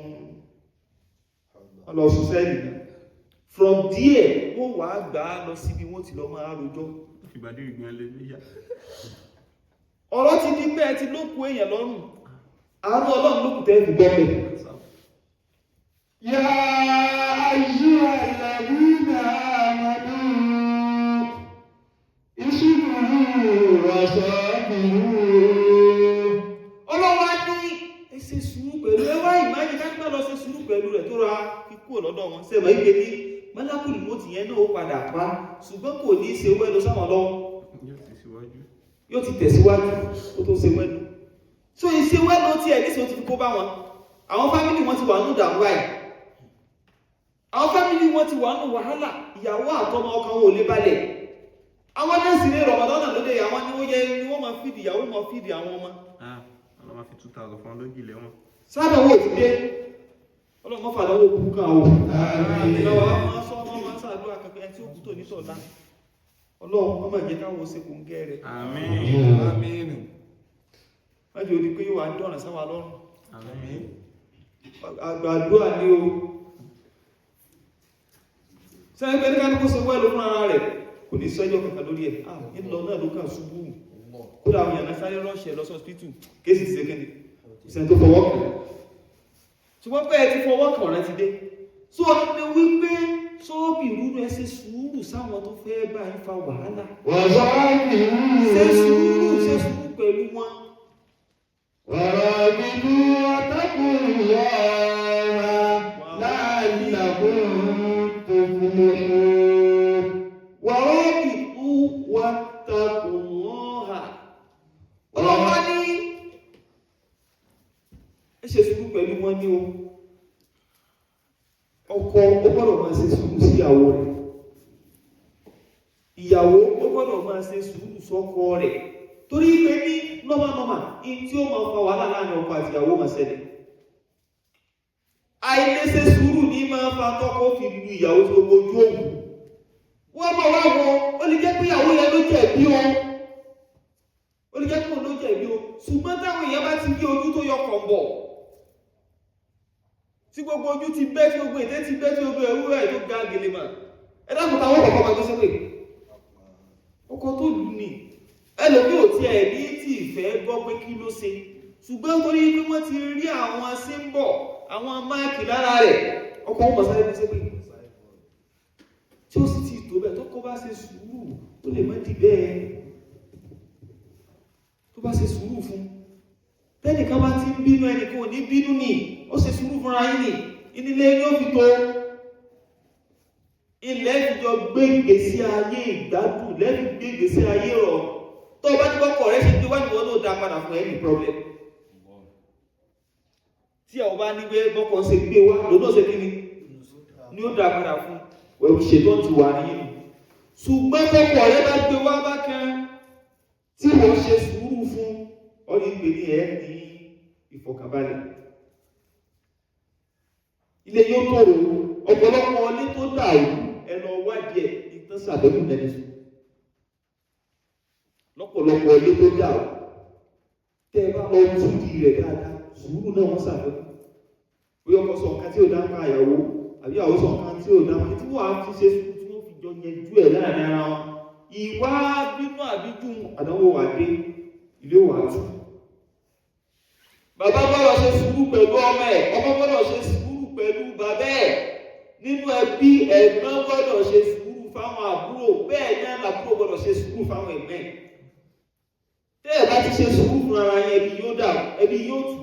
wọ́n lọ sùn sẹ́ẹ̀lì náà. From there, wọ́n wàá gbà á lọ síbi wọ́n ti lọ máa rojọ́. Ọ̀rọ̀ ti di pé ẹ ti lókun èèyàn lọ́rùn, àánú Ọlọ́run lókùn tẹ́ fi gbọ́ pẹ̀. يا أيها الذين آمنوا اصبروا وصابروا. Ọlọ́run á ní ẹ ṣe sùúrù pẹ̀lú ẹ. Wá ìmáyé kápẹ́ lọ ṣe sùúrù pẹ̀lú rẹ̀ tó ra ikú ọ̀lọ́dọ̀ wọn sẹ́mọ̀ ìgbé ní mọ́lákùlù mọ́tì yẹn náà ó padà pa, ṣùgbọ́n kò ní í ṣe wẹ́lú sáwọn lọ́wọ́, yóò ti tẹ̀síwájú kó tó ṣe wẹ́lú. So ìṣe wẹ́lú tí ẹ̀ níṣẹ́ ó ti fi kó bá wọn. Àwọn family wọn ti wà nù dàmú báyìí, àwọn family wọn ti wà nù wàhálà. Ìyàwó àtọmọ, ọkàn wọn ò lè balẹ̀. Àwọn nọ́ọ̀sì ní Ramadan lóde, àwọn ni wọ́n yẹ ni wọ́n máa feed ìyàwó, máa feed àwọn ọmọ. Ọlọ́mọ fi 2,000 fún lójì lẹ́wọ̀n. Sábà wò ti dé, ọlọ́mọ fàdánwò kú kan o. Ìlọ́wọ́ máa sọ, wọ́n máa ń ṣàdúrà kankan, ẹni tí ó kú tó nítọ̀lá, Ọlọ́run wọ́n máa jẹ́ káwọn ṣe kò ń gẹ́ rẹ̀. Àmín. Àmín. Wọ́n jẹ́ odi pé yóò wá dọ̀ràn sáwà lọ́rùn. Àmín. Àgbàdúrà ní o. Sẹ́yìn pé ní kálukú ṣe wẹ́lú fún ara rẹ̀, kò ní sọ́jọ́ kankan lórí ẹ̀. Ah, ńlọ náà ló kàn ṣubú, kódà àwọn èèyàn sáré rọ́ṣẹ̀ lọ sọ́spítù, kéèsì ti ṣe kíni, ìṣẹ́ tó fọwọ́ kàn. Ṣùgbọ́n pé ẹ ti fọwọ́ kàn, rẹ ti dé. So ní wípé sọ́ọ̀bì rúru, ẹ ṣe sùúrù sáwọn tó fẹ́ bá yín fa wàhálà. Ṣe sùúrù, ṣe sùúrù pẹ̀lú wọn. ورابطوا واتقوا الله لعلكم تفلحون. ورابطوا واتقوا الله. Ọlọ́wọ́ ní ẹ ṣe sùúrù pẹ̀lú wọn ní o. Ọkọ, ó gbọ́dọ̀ máa ṣe sùúrù sí ìyàwó rẹ̀. Ìyàwó, ó gbọ́dọ̀ máa ṣe sùúrù sọ́kọ rẹ̀, torí pé ní normal normal, in tí ó máa fa wàhálà láàrin ọkọ àti ìyàwó máa ṣẹlẹ̀. Àìlèṣe sùúrù ní máa fa tọ́kọ fi lu ìyàwó tí gbogbo ojú òwú. Wọ́n bọ̀ wá wọn, ó lè jẹ́ pé ìyàwó yẹn ló jẹ̀bi o, ó lè jẹ́ pé òun ló jẹ̀bi o, ṣùgbọ́n táwọn èèyàn bá ti rí ojú tó yọ kọ̀ǹbọ̀, tí gbogbo ojú ti bẹ́, tí gbogbo ètè ti bẹ́, tí gbogbo ẹ̀rú ẹ̀ tó ga gèlè mà, ẹ dákun, táwọn kọ̀ọ̀kan máa gbé sépè? Ọkọ tó lù ní ẹlòmí ò tiẹ̀ ní tí ìfẹ́ gbọ́ pé kí ló ṣe, ṣùgbọ́n torí pé wọ́n ti rí àwọn symbol, àwọn mark lára rẹ̀, ọkọ wọn mọ̀ sáré gbé sépè, tí ó sì ti tó bẹ́ẹ̀. Tó kọ́ bá ṣe sùúrù, ó lè má di bẹ́ẹ̀. Tó bá ṣe sùúrù fún tẹ́nìkan, bá ti ń bínú, ẹnìkan ò ní bínú ní. Ó ṣe sùúrù fúnra yín ní ìnílé ní ó fi tó ilẹ̀ ìjọ gbé ìgbésí ayé ìgbádùn lẹ́fi gbé ìgbésí ayé rọ̀. Tó bá ní kọ́kọ́ rẹ̀ ṣe gbé wá níwọ̀n náà, dá padà fún ẹni problem. Tí àwọn bá ní pé bọ́kọ̀ ṣe gbé wá lónà, ṣe kí ni ni ó dá padà fún wẹ̀rù ṣètò ti wà nínú. Ṣùgbọ́n bọ́kọ̀ rẹ̀ bá gbé wá bákan tí wọ́n ṣe sùúrù fún ọ ní pè ní ẹ̀ ní ìfọ̀kànbalẹ̀, ilé yóò tòrò. Ọ̀pọ̀lọpọ̀ ilé tó dàrú, ẹ lọ wádìí ẹ̀, ìtàn sàbẹ̀kù lẹ́nu sùn. Lọ́pọ̀lọpọ̀ ilé tó dàrú, tẹ́ ẹ bá lọ túdì rẹ̀ dáadáa, sùúrù náà wọ́n sàbẹ̀kù. Bóyá ọkọ sọ nǹkan tí ò dá pa ìyàwó, àbí ìyàwó sọ nǹkan tí ò dá pa, tí wọ́n á fi ṣe sùúrù, tí wọ́n fi jọ yẹjú ẹ̀ láàrin ara wọn. Ìwà bínú àbíjú, àdánwò wà dé, ilé wà tú. Bàbá gbọ́dọ̀ ṣe sùúrù pẹ̀lú ọmọ ẹ̀, ọmọ gbọ́dọ̀ ṣe sùúrù pẹ̀lú bàbá ẹ̀. Nínú ẹbí, ẹ̀gbọ́n gbọ́dọ̀ ṣe sùúrù fáwọn àbúrò, bẹ́ẹ̀ náà làbúrò gbọ́dọ̀ ṣe sùúrù fáwọn ẹ̀gbọ́n ẹ̀. Tẹ́ ẹ̀ bá ti ṣe sùúrù fún ara yẹn, ẹbí yóò dà, ẹbí yóò tù,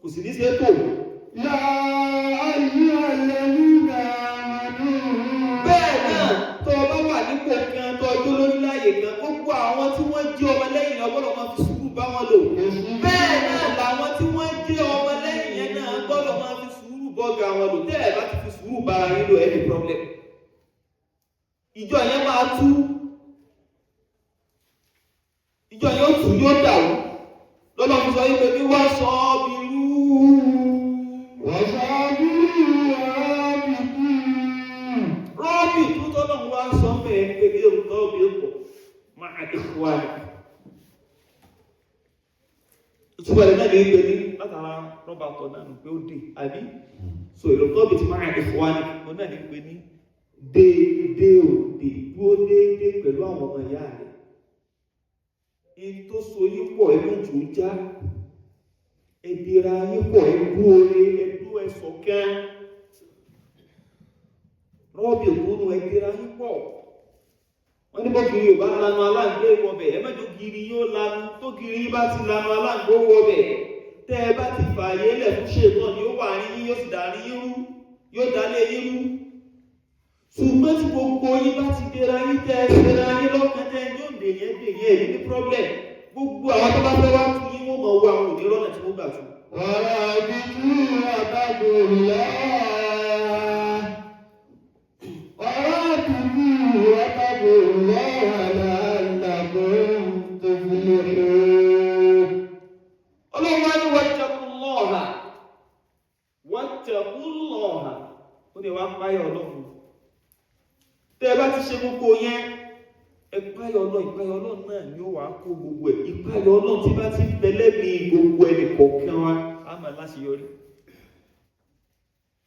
kò sì ní ṣe é tò. يا أيها الذين آمنوا Bẹ́ẹ̀ náà, tó o bá wà nípò kan, tó o jó lórí láàyè kan, gbogbo àwọn tí wọ́n jẹ́ ọmọ lẹ́yìn rẹ gbọ́dọ̀ máa fi sùúrù bá wọn lò. Bẹ́ẹ̀ náà làwọn tí wọ́n jẹ́ ọmọ lẹ́yìn yẹn náà gbọ́dọ̀ máa fi sùúrù bọ́gà wọn lò. Tẹ́ ẹ̀ bá ti fi sùúrù bá ara yín lò, ẹ ní problem. Ìjọ yẹn máa tú, ìjọ yẹn ó tù, yóò dàrú. Lọ́lọ́ fi sọ yín pé bí wọ́n sọ ọ́ bí rú. وصابروا ورابطوا. Rọ́bì tó tọ́lọ́run wá sọ mẹ́rin pé kí lóun tọ́ bí ó pọ̀ máa ìfúwa rẹ̀. Ìtumọ̀ rẹ̀ náà ní pé ní látara rọ́bà tọ̀ náà nù pé ó dè àbí. So èrò tọ́bì tí máa ìfúwa ni mo náà ní pé ní déédéé ò dè, dúró déédéé pẹ̀lú àwọn ọmọ ìyá rẹ̀. In tó so yín pọ̀, ẹ méjì ó já. Ẹ dira yín pọ̀, ẹ dúró ẹ dúró ẹ ṣọ̀kan, rọ́ọ̀bì òkúnu, ẹgbẹ́ra yín pọ̀. Wọ́n ní bọ́kiri ò bá lanu, aláǹgbé wọbẹ̀. Ẹ mẹ́jọ kiri yóò lanu. Tó kiri bá ti lanu, aláǹgbó wọbẹ̀. Tẹ́ ẹ bá ti fààyè lẹ̀ fún ṣètò ni ó wà ní yín, yóò sì dàrí yín rú, yóò dálé yín rú. Ṣùgbọ́n tí gbogbo yín bá ti dera yín, tẹ́ ẹ ṣera yín lọ́kàn, tẹ́ ẹ yóò dè yẹn dè yẹn, èyí ní problem. Gbogbo àwọn tó bá fẹ́ wá tún yín, wọ́n mọ̀ wọ àwọn òní rọ́nà tí wọ́n gbà tún. ورابطوا واتقوا الله، ورابطوا واتقوا الله لعلكم تفلحون. Ọlọ́run wá ní wattaqullaha, wattaqullaha, ó ní wá páyà Ọlọ́run. Tẹ́ ẹ bá ti ṣe gbogbo yẹn, ẹ páyà Ọlọ́run. Ìpáyà Ọlọ́run náà ni ó wàá kó gbogbo ẹ̀. Ìpáyà Ọlọ́run tí bá ti ń bẹ lẹ́mìí gbogbo ẹnì kọ̀ọ̀kan wa, á máa láṣeyọrí.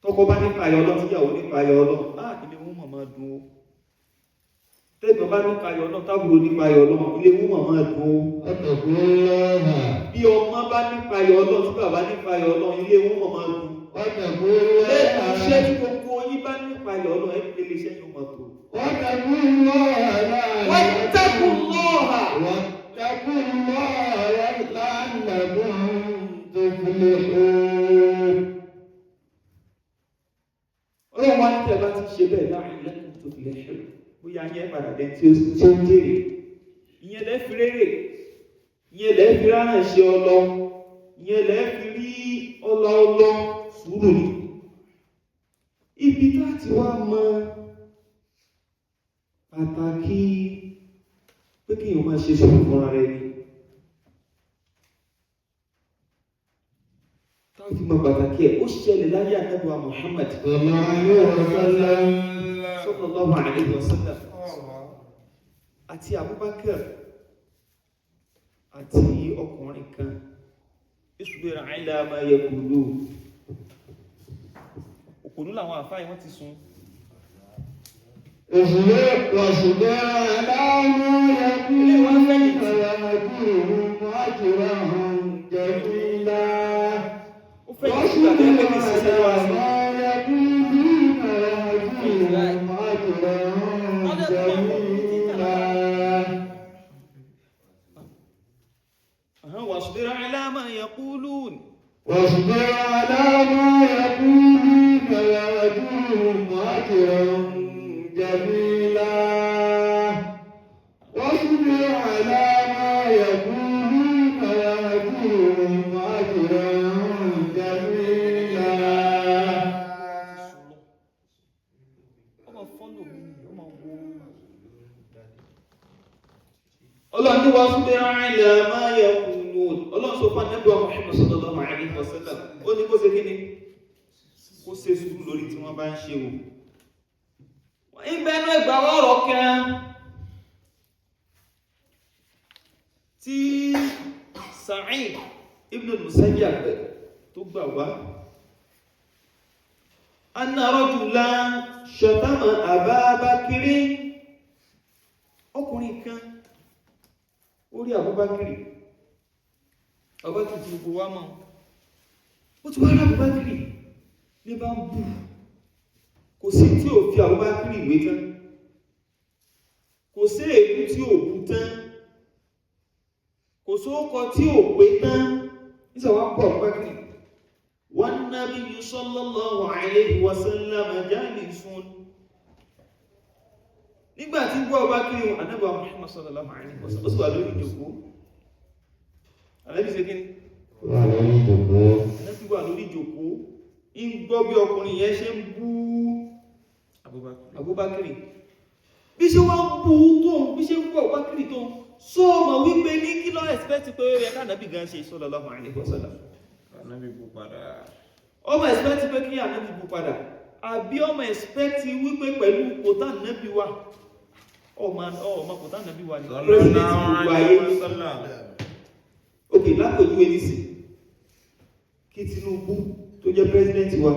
Tọkọ bá nípayà Ọlọ́run, tíyàwó nípayà Ọlọ́run, á ilé wọn mọ̀ máa dùn ó. Tẹ́gbọ̀n bá nípayà Ọlọ́run, tábùrò nípayà Ọlọ́run, ilé wọn mọ̀ máa dùn ó. واتقوا الله. Bí ọmọ bá nípayà Ọlọ́run, tí bàbá nípayà Ọlọ́run, ilé wọn mọ̀ máa dùn. واتقوا Lẹ́nu iṣẹ́ الله. tí gbogbo yín bá nípayà Ọlọ́run, ẹ fi lè iṣẹ́ yóò máa tó. واتقوا الله. Wattaqullaha. واتقوا الله لعلكم تفلحون. Ọlọ́run wá ní tẹ́ ẹ bá ti ṣe bẹ́ẹ̀, la'allakum tuflihun, bóyá yẹn padà dé tí ó tí ó jèrè. Ìyẹn lẹ́ fi rérè, ìyẹn lẹ́ fi rárá ṣe ọlọ, ìyẹn lẹ́ fi rí ọlọ ọlọ. Sùúrù ni. Ibi tá a ti wá mọ pàtàkì pé kéèyàn máa ṣe sùúrù fúnra rẹ̀ ni. Tá a fi mọ pàtàkì ẹ̀, ó ṣẹlẹ̀ láyé Ànábì wa Muhammad صلى الله عليه وسلم. sallallahu alayhi wa sallam àti Abubakar àti ọkùnrin kan. Isbir ala ma yaqulu. Òkòlù làwọn àfáà yìí, wọ́n ti sùn. اصبر، واصبر على ما يقولون وهجرهم هجرا جميلا. Ó fẹ́ kí ìgbà tó yẹ pé kì í ṣiṣẹ́ واصبر wá على sí. ما يقولون وهجرهم هجرا جميلا. Wasbir ala ma yaqulun. واصبر على ما يقولون وهجرهم هجرا جميلا. واصبر على ما يقولون وهجرهم هجرا جميلا. Ọmọ fọ́lò mi ni ó máa wo. Ọlọ́run ní wasbir ala ma yaqulun. Ọlọ́run sọ fún Ànábì wa Muhammad sallallahu alaihi wasallam, ó ní kó ṣe kí ni? Kó ṣe sùúrù lórí tí wọ́n bá ń ṣe o. Ìbẹ̀nu ẹgbà ọ̀rọ̀ kan tí Sa'id ibn al-Musayyab tó gbà wá. Anna rajulan shatama Aba Bakri. Ọkùnrin kan, ó rí Abubakar. Abubakar tí gbogbo wa mọ̀. Ó ti wá rí Abubakar ní bá ń bú. Kò sí tí ò fi Abubakar ìwé tán. Kò sí èébú tí ò bú tán. Kò sóókọ tí ò pé tán. Nísà wá pọ̀ Abubakar. Wan nabiyyu sallallahu alayhi wa sallam jalisun. Nígbà tí gbọ́ Abubakar, Ànábì Muhammad sallallahu alayhi wa sallam ó sì wà lórí ìjòkó. Ànábì ṣe kí ni? Wà lórí ìjòkó. Ànábì wà lórí ìjòkó, ń gbọ́ bí ọkùnrin yẹn ṣe ń bú Abubakar. Bí ṣe wá ń bú tóun, bí ṣe ń bú Abubakar tóun, sọ ọmọ wípé ní kí ló expect pé ó yẹ ká Ànábì gan ṣe sallallahu alaihi wasallam? Ànábì bú padà. Ọmọ expect pé kí Ànábì bú padà, àbí ọmọ expect wípé pẹ̀lú kòtà Ànábì wà, ọmọ ọmọ kòtà Ànábì wà ní president gbogbo ayé. Ok, lápòjúwe nísìn, kí Tinubu tó jẹ́ president wa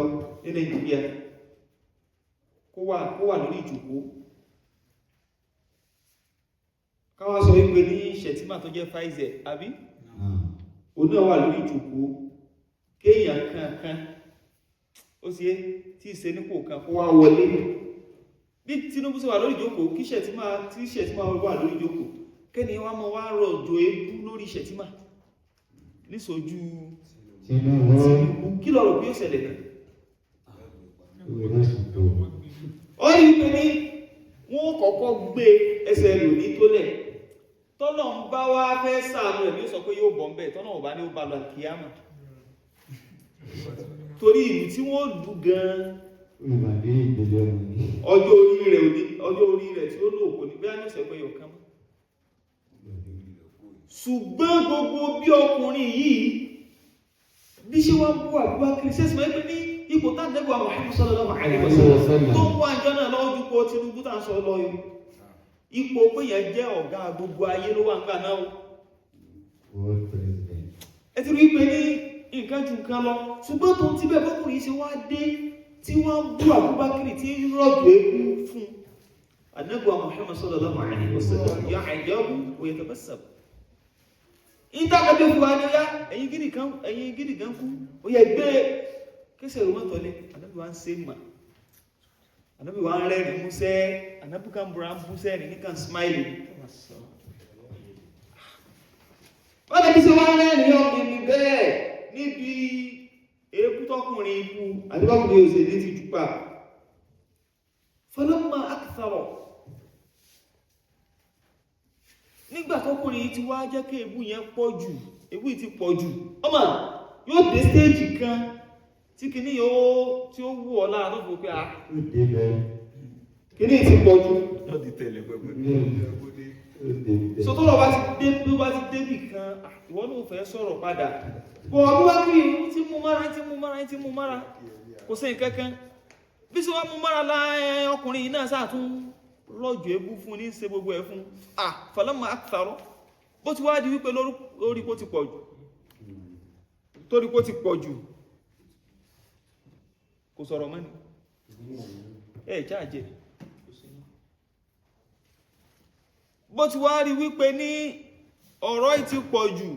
ní Nàìjíríà kó wà lórí ìjòkó, káwá sọ wípé ní Shettima tó jẹ́ vice, àbí òun náà wà lórí ìjòkó, kéèyàn kankan ó sì é tí ìṣe nípò kan kó wá wọlé. Bí Tinubu ṣe wà lórí ìjókòó, kí Shettima, tí Shettima wà lórí ìjókòó, kẹ́ni wá mọ́ wá rọ̀jò ebú lórí Shettima níṣojú Tinubu. Tinubu, kí ló rò pé ó ṣẹlẹ̀ náà? Ìwé ìsìnkú. Ó rí pé ní wọ́n kọ́kọ́ gbé ẹsẹ̀ rẹ̀ òní tó lẹ̀. Tọ́lọ̀ ń bá wá fẹ́ sàánú ẹ̀ ní ó sọ pé yóò bọ̀ ń bẹ̀, tọ́lọ̀ ò bá ní ó bá lọ àkíyàmà, torí ìlú tí wọ́n lù gan-an. Ìmàdé ìgbèlè ọmọ ní. Ọjọ́ orí rẹ̀ òní, ọjọ́ orí rẹ̀ tí ó lò kò ní bí á ní ọ̀sẹ̀ pé yọ̀kan mọ́. Ṣùgbọ́n gbogbo bí ọkùnrin yìí bí ṣe wá ń bú Abubakar, ṣe sì máa ń pè ní ipò tánàbí Muhammad sallallahu alaihi wasallam tó ń wá ìjọ náà lọ́wọ́ ju pé Tinubu tá ń sọ lọ yìí, ipò pé yẹn jẹ́ ọ̀gá gbogbo ayé ló wà ń gbà náà o. World president. Ẹ ti rí pé ní nǹkan ju nǹkan lọ, ṣùgbọ́n tó ń ti bẹ́ẹ̀, bọ́kùnrin yìí ṣe wá dé tí wọ́n ń bú Abubakar, tí ń rọ̀jò eku fún Ànábì Muhammad sallallahu alaihi wasallam, ya'jabu wa yatabassam. Ìtàkàbí fún wa ní ọyá, ẹ̀yin gidi kan kú, ó yẹ gbé kẹsẹ̀ rò mọ́tọ̀lẹ̀. Ànábì wa ń ṣe mà, Ànábì wa ń rẹ́rìn músẹ́, Ànábì kan búra ń bú sẹ́rìn ní kan smile. Wọ́n lè ṣe wọ́n rẹ́rìn ọkùnrin bẹ́ẹ̀ níbi èébú tọkùnrin ibú àti bọ́kùnrin òṣèlú ti jùpá. Falamma akthara, nígbà tọkùnrin yìí ti wá jẹ́ kí èébú yẹn pọ̀ jù, èébú yìí ti pọ̀ jù, ọmọ yóò dé stéèjì kan tí kìíní yóò tí ó wù ọ́ lára tó fi pé a Ó débẹ̀. kìíní ti pọ̀ jù. Yóò di tẹ̀lé pẹpẹ. Ó débẹ̀. So tó lọ bá ti dé, tó bá ti débì kan, ìwọ náà fẹ́ sọ̀rọ̀ padà bọ̀. Abubakar ti mú mára, ti mú mára, ti mú mára, kò sí nǹkan kan. Bí sọ wá mú mára láì, ọkùnrin yìí náà sáà tún rọ̀jò ebú fún ní ṣe gbogbo ẹ̀ fún. Ah, falamma akthara, bó ti wá di wípé lórí kó ti pọ̀ jù, torí kó ti pọ̀ jù, kò sọ̀rọ̀ mọ́ ni ẹ̀ jáàjẹ́. Bó ti wá rí wípé ní ọ̀rọ̀ yìí ti pọ̀ jù,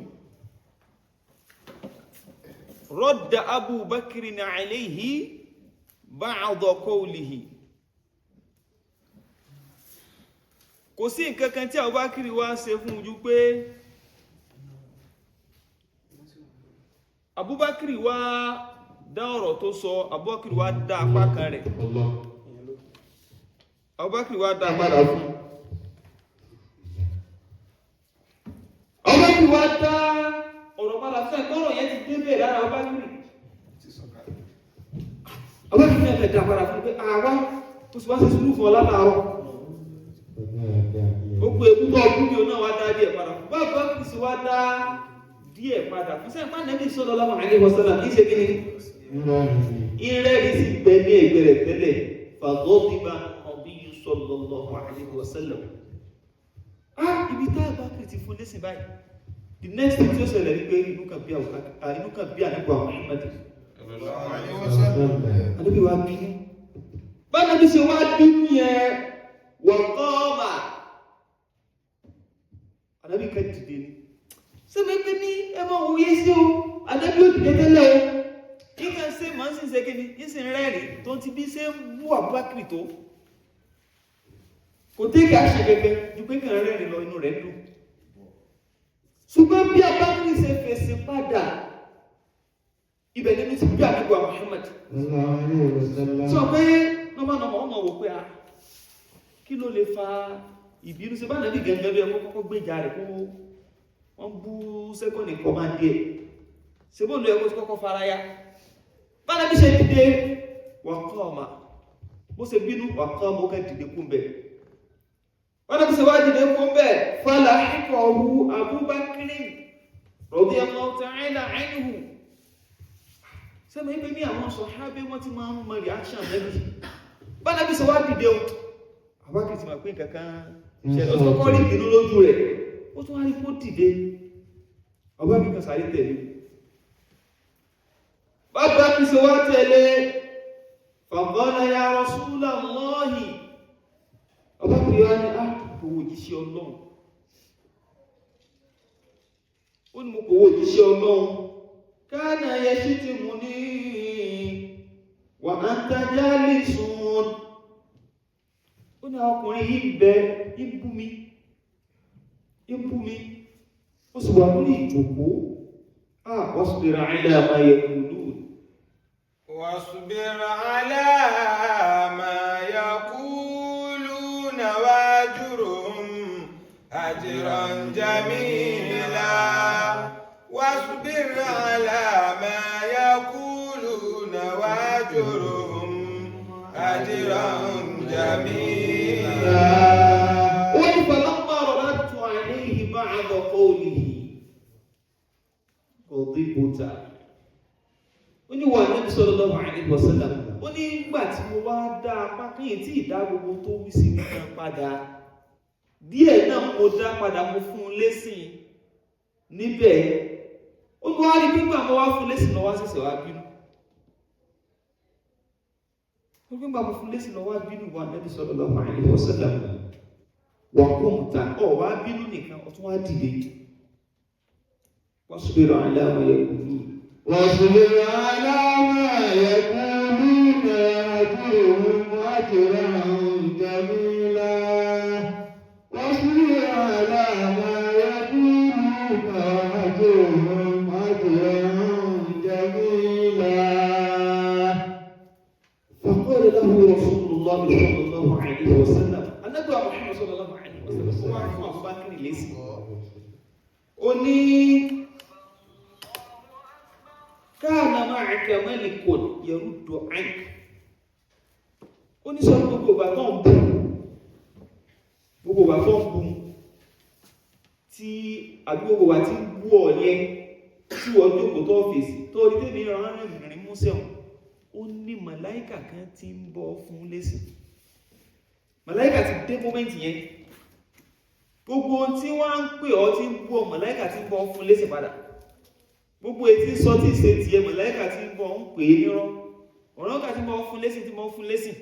radda Abubakar alayhi ba'da qawlihi. Kò sí nǹkan kan tí Abubakar wá ṣe fún ojú pé Abubakar wá dá ọ̀rọ̀ tó sọ, Abubakar wá dá apá kan rẹ̀. Allah. Abubakar wá dá padà fún. Abubakar wá dá ọ̀rọ̀ padà fún ẹ̀kọ́, ọ̀rọ̀ yẹn ti débẹ̀ lára Abubakar. Abubakar náà fẹ́ dá padà fún pé àwa tó sì wá sí sùúrù fún ọ látàárọ̀. Gbogbo ewu tó ọkùnrin yóò náà wá dá díẹ̀ padà fún. Bá Abubakar sì wá dá díẹ̀ padà fún sẹ́yìn pàdé sallallahu alaihi wasallam kì í ṣe kí ni ìrẹ́rìí sì gbẹ ní ẹgbẹ́ rẹ̀ tẹ́lẹ̀. Faghadiba nabiyyu sallallahu alaihi wasallam. Ah, ibi tá Abubakar ti fún lẹ́sìn báyìí, the next thing tí ó ṣẹlẹ̀ ní pé inú kan bí àníkù àwọn Muhammad. Ànábì wa bínú. Bánabi ṣe wá bínú yẹn, wa qama, Ànábì kan dìde ni. Sẹ́mi pé ní ẹ máa wòye sí o, Ànábì ó dìde tẹ́lẹ̀ o, nígbà ṣe máa ń sì ṣe kíni ń sì rẹ́rìn tó ti bí ṣe ń bú Abubakar tó, kò tẹ́kẹ̀ àṣẹ gẹ́gẹ́ ju pé kàn rẹ́rìn lọ, inú rẹ̀ dùn. Ṣùgbọ́n bí Abubakar ṣe fèsì padà, ibẹ̀ nínú ti bí àdúgbò Muhammad Sallallahu alayhi wa sallam. sọ pé nọ́mà nọ́mà ọmọ wò pé a kí ló lè fa ìbínú sí bá nàbí gẹ̀gẹ́ bí ẹkọ́ kọ́kọ́ gbéjà rẹ̀ kó wọ́n bú sẹ́kọ̀nì kọ́mándì ẹ̀ ṣe bó lọ ẹkọ́ tí kọ́kọ́ fara ya. Bá nàbí ṣe dìde wà kọ́ ọ̀ma, bó ṣe bínú wà kọ́ ọmọ, ó kẹ́ dìde kún bẹ̀. Bá nàbí ṣe wá dìde kún bẹ̀, fọlá ikọ̀hu Abubakar radiyallahu ta'ala anhu. Sẹ́mi pé ní àwọn sọ̀hábé wọ́n ti máa ń mọ reaction nẹ́bí. Bá nàbí ṣe wá dìde o, Abubakar ti máa pín kankan ṣẹlẹ̀, ó tún kọ́ rí ìbínú lójú rẹ̀, ó tún wá rí kó dìde. Abubakar kan sáré tẹ̀lé. Bàbá kì í ṣe wá tẹ̀lé, faqala ya Rasulallahi, Abubakar yóò ní á kò wò jíṣẹ́ Ọlọ́run. Ó ní mo kò wò jíṣẹ́ Ọlọ́run, kana yashtimuni wa anta jalisun. Ó ní ọkùnrin yìí bẹ ń bú mi, ń bú mi, ó sì wà lórí ìjòkó. Ah, wasbir ala ma yaqulun. واصبر على ما يقولون واجرهم هجرا جميلا. واصبر على ما يقولون واجرهم هجرا جميلا. Ó ní falamma radadtu alayhi ba'da qawlihi ghadibta. Ó ní wà Nabi sallallahu alaihi wasallam, ó ní nígbà tí mo wá dá apá kíyìn tí ìdá gbogbo tó wí sí mi kan padà, díẹ̀ náà mo dá padà, mo fún un lésìn níbẹ̀. Ó ní wá rí pípa mo wá fún un lésìn lọ wá ṣẹ̀ṣẹ̀ wá bínú. Ó ní pípa mo fún un lésìn lọ wá bínú. Wà Nabi sallallahu alaihi wasallam, wà kóńtà ọ̀ wá bínú nìkan, ó tún wá dìde. Wasbir ala ma yaqulun. واصبر على ما يقولون واهجرهم هجرا جميلا. واصبر على ما يقولون واهجرهم هجرا جميلا. فقال له رسول الله صلى الله عليه وسلم، النبي محمد صلى الله عليه وسلم ó wá fún Abubakar lésì, ó ní kana ma'aka malikun yaruddu ank. Ó ní sọ gbogbo ìgbà tó ń bú, gbogbo ìgbà tó ń bú tí àbí gbogbo ìgbà tí ń bú ọ yẹn, tí wọ́n jókòó tó fèsì tó rí tèmi rán rìn mú sẹ́wọ̀n, ó ní màláìkà kan tí ń bọ́ fún lésì. Màláìkà ti dé moment yẹn, gbogbo tí wọ́n ń pè ọ́ tí ń bú ọ, màláìkà tí ń bọ́ fún lésì padà. Gbogbo etí ń sọ tí ì ṣe tiẹ̀, màláìkà tí ń bọ́ ń pè é nírọ́, màláìkà tí ń bọ́ fún lésì, tí ń bọ́ fún lésì.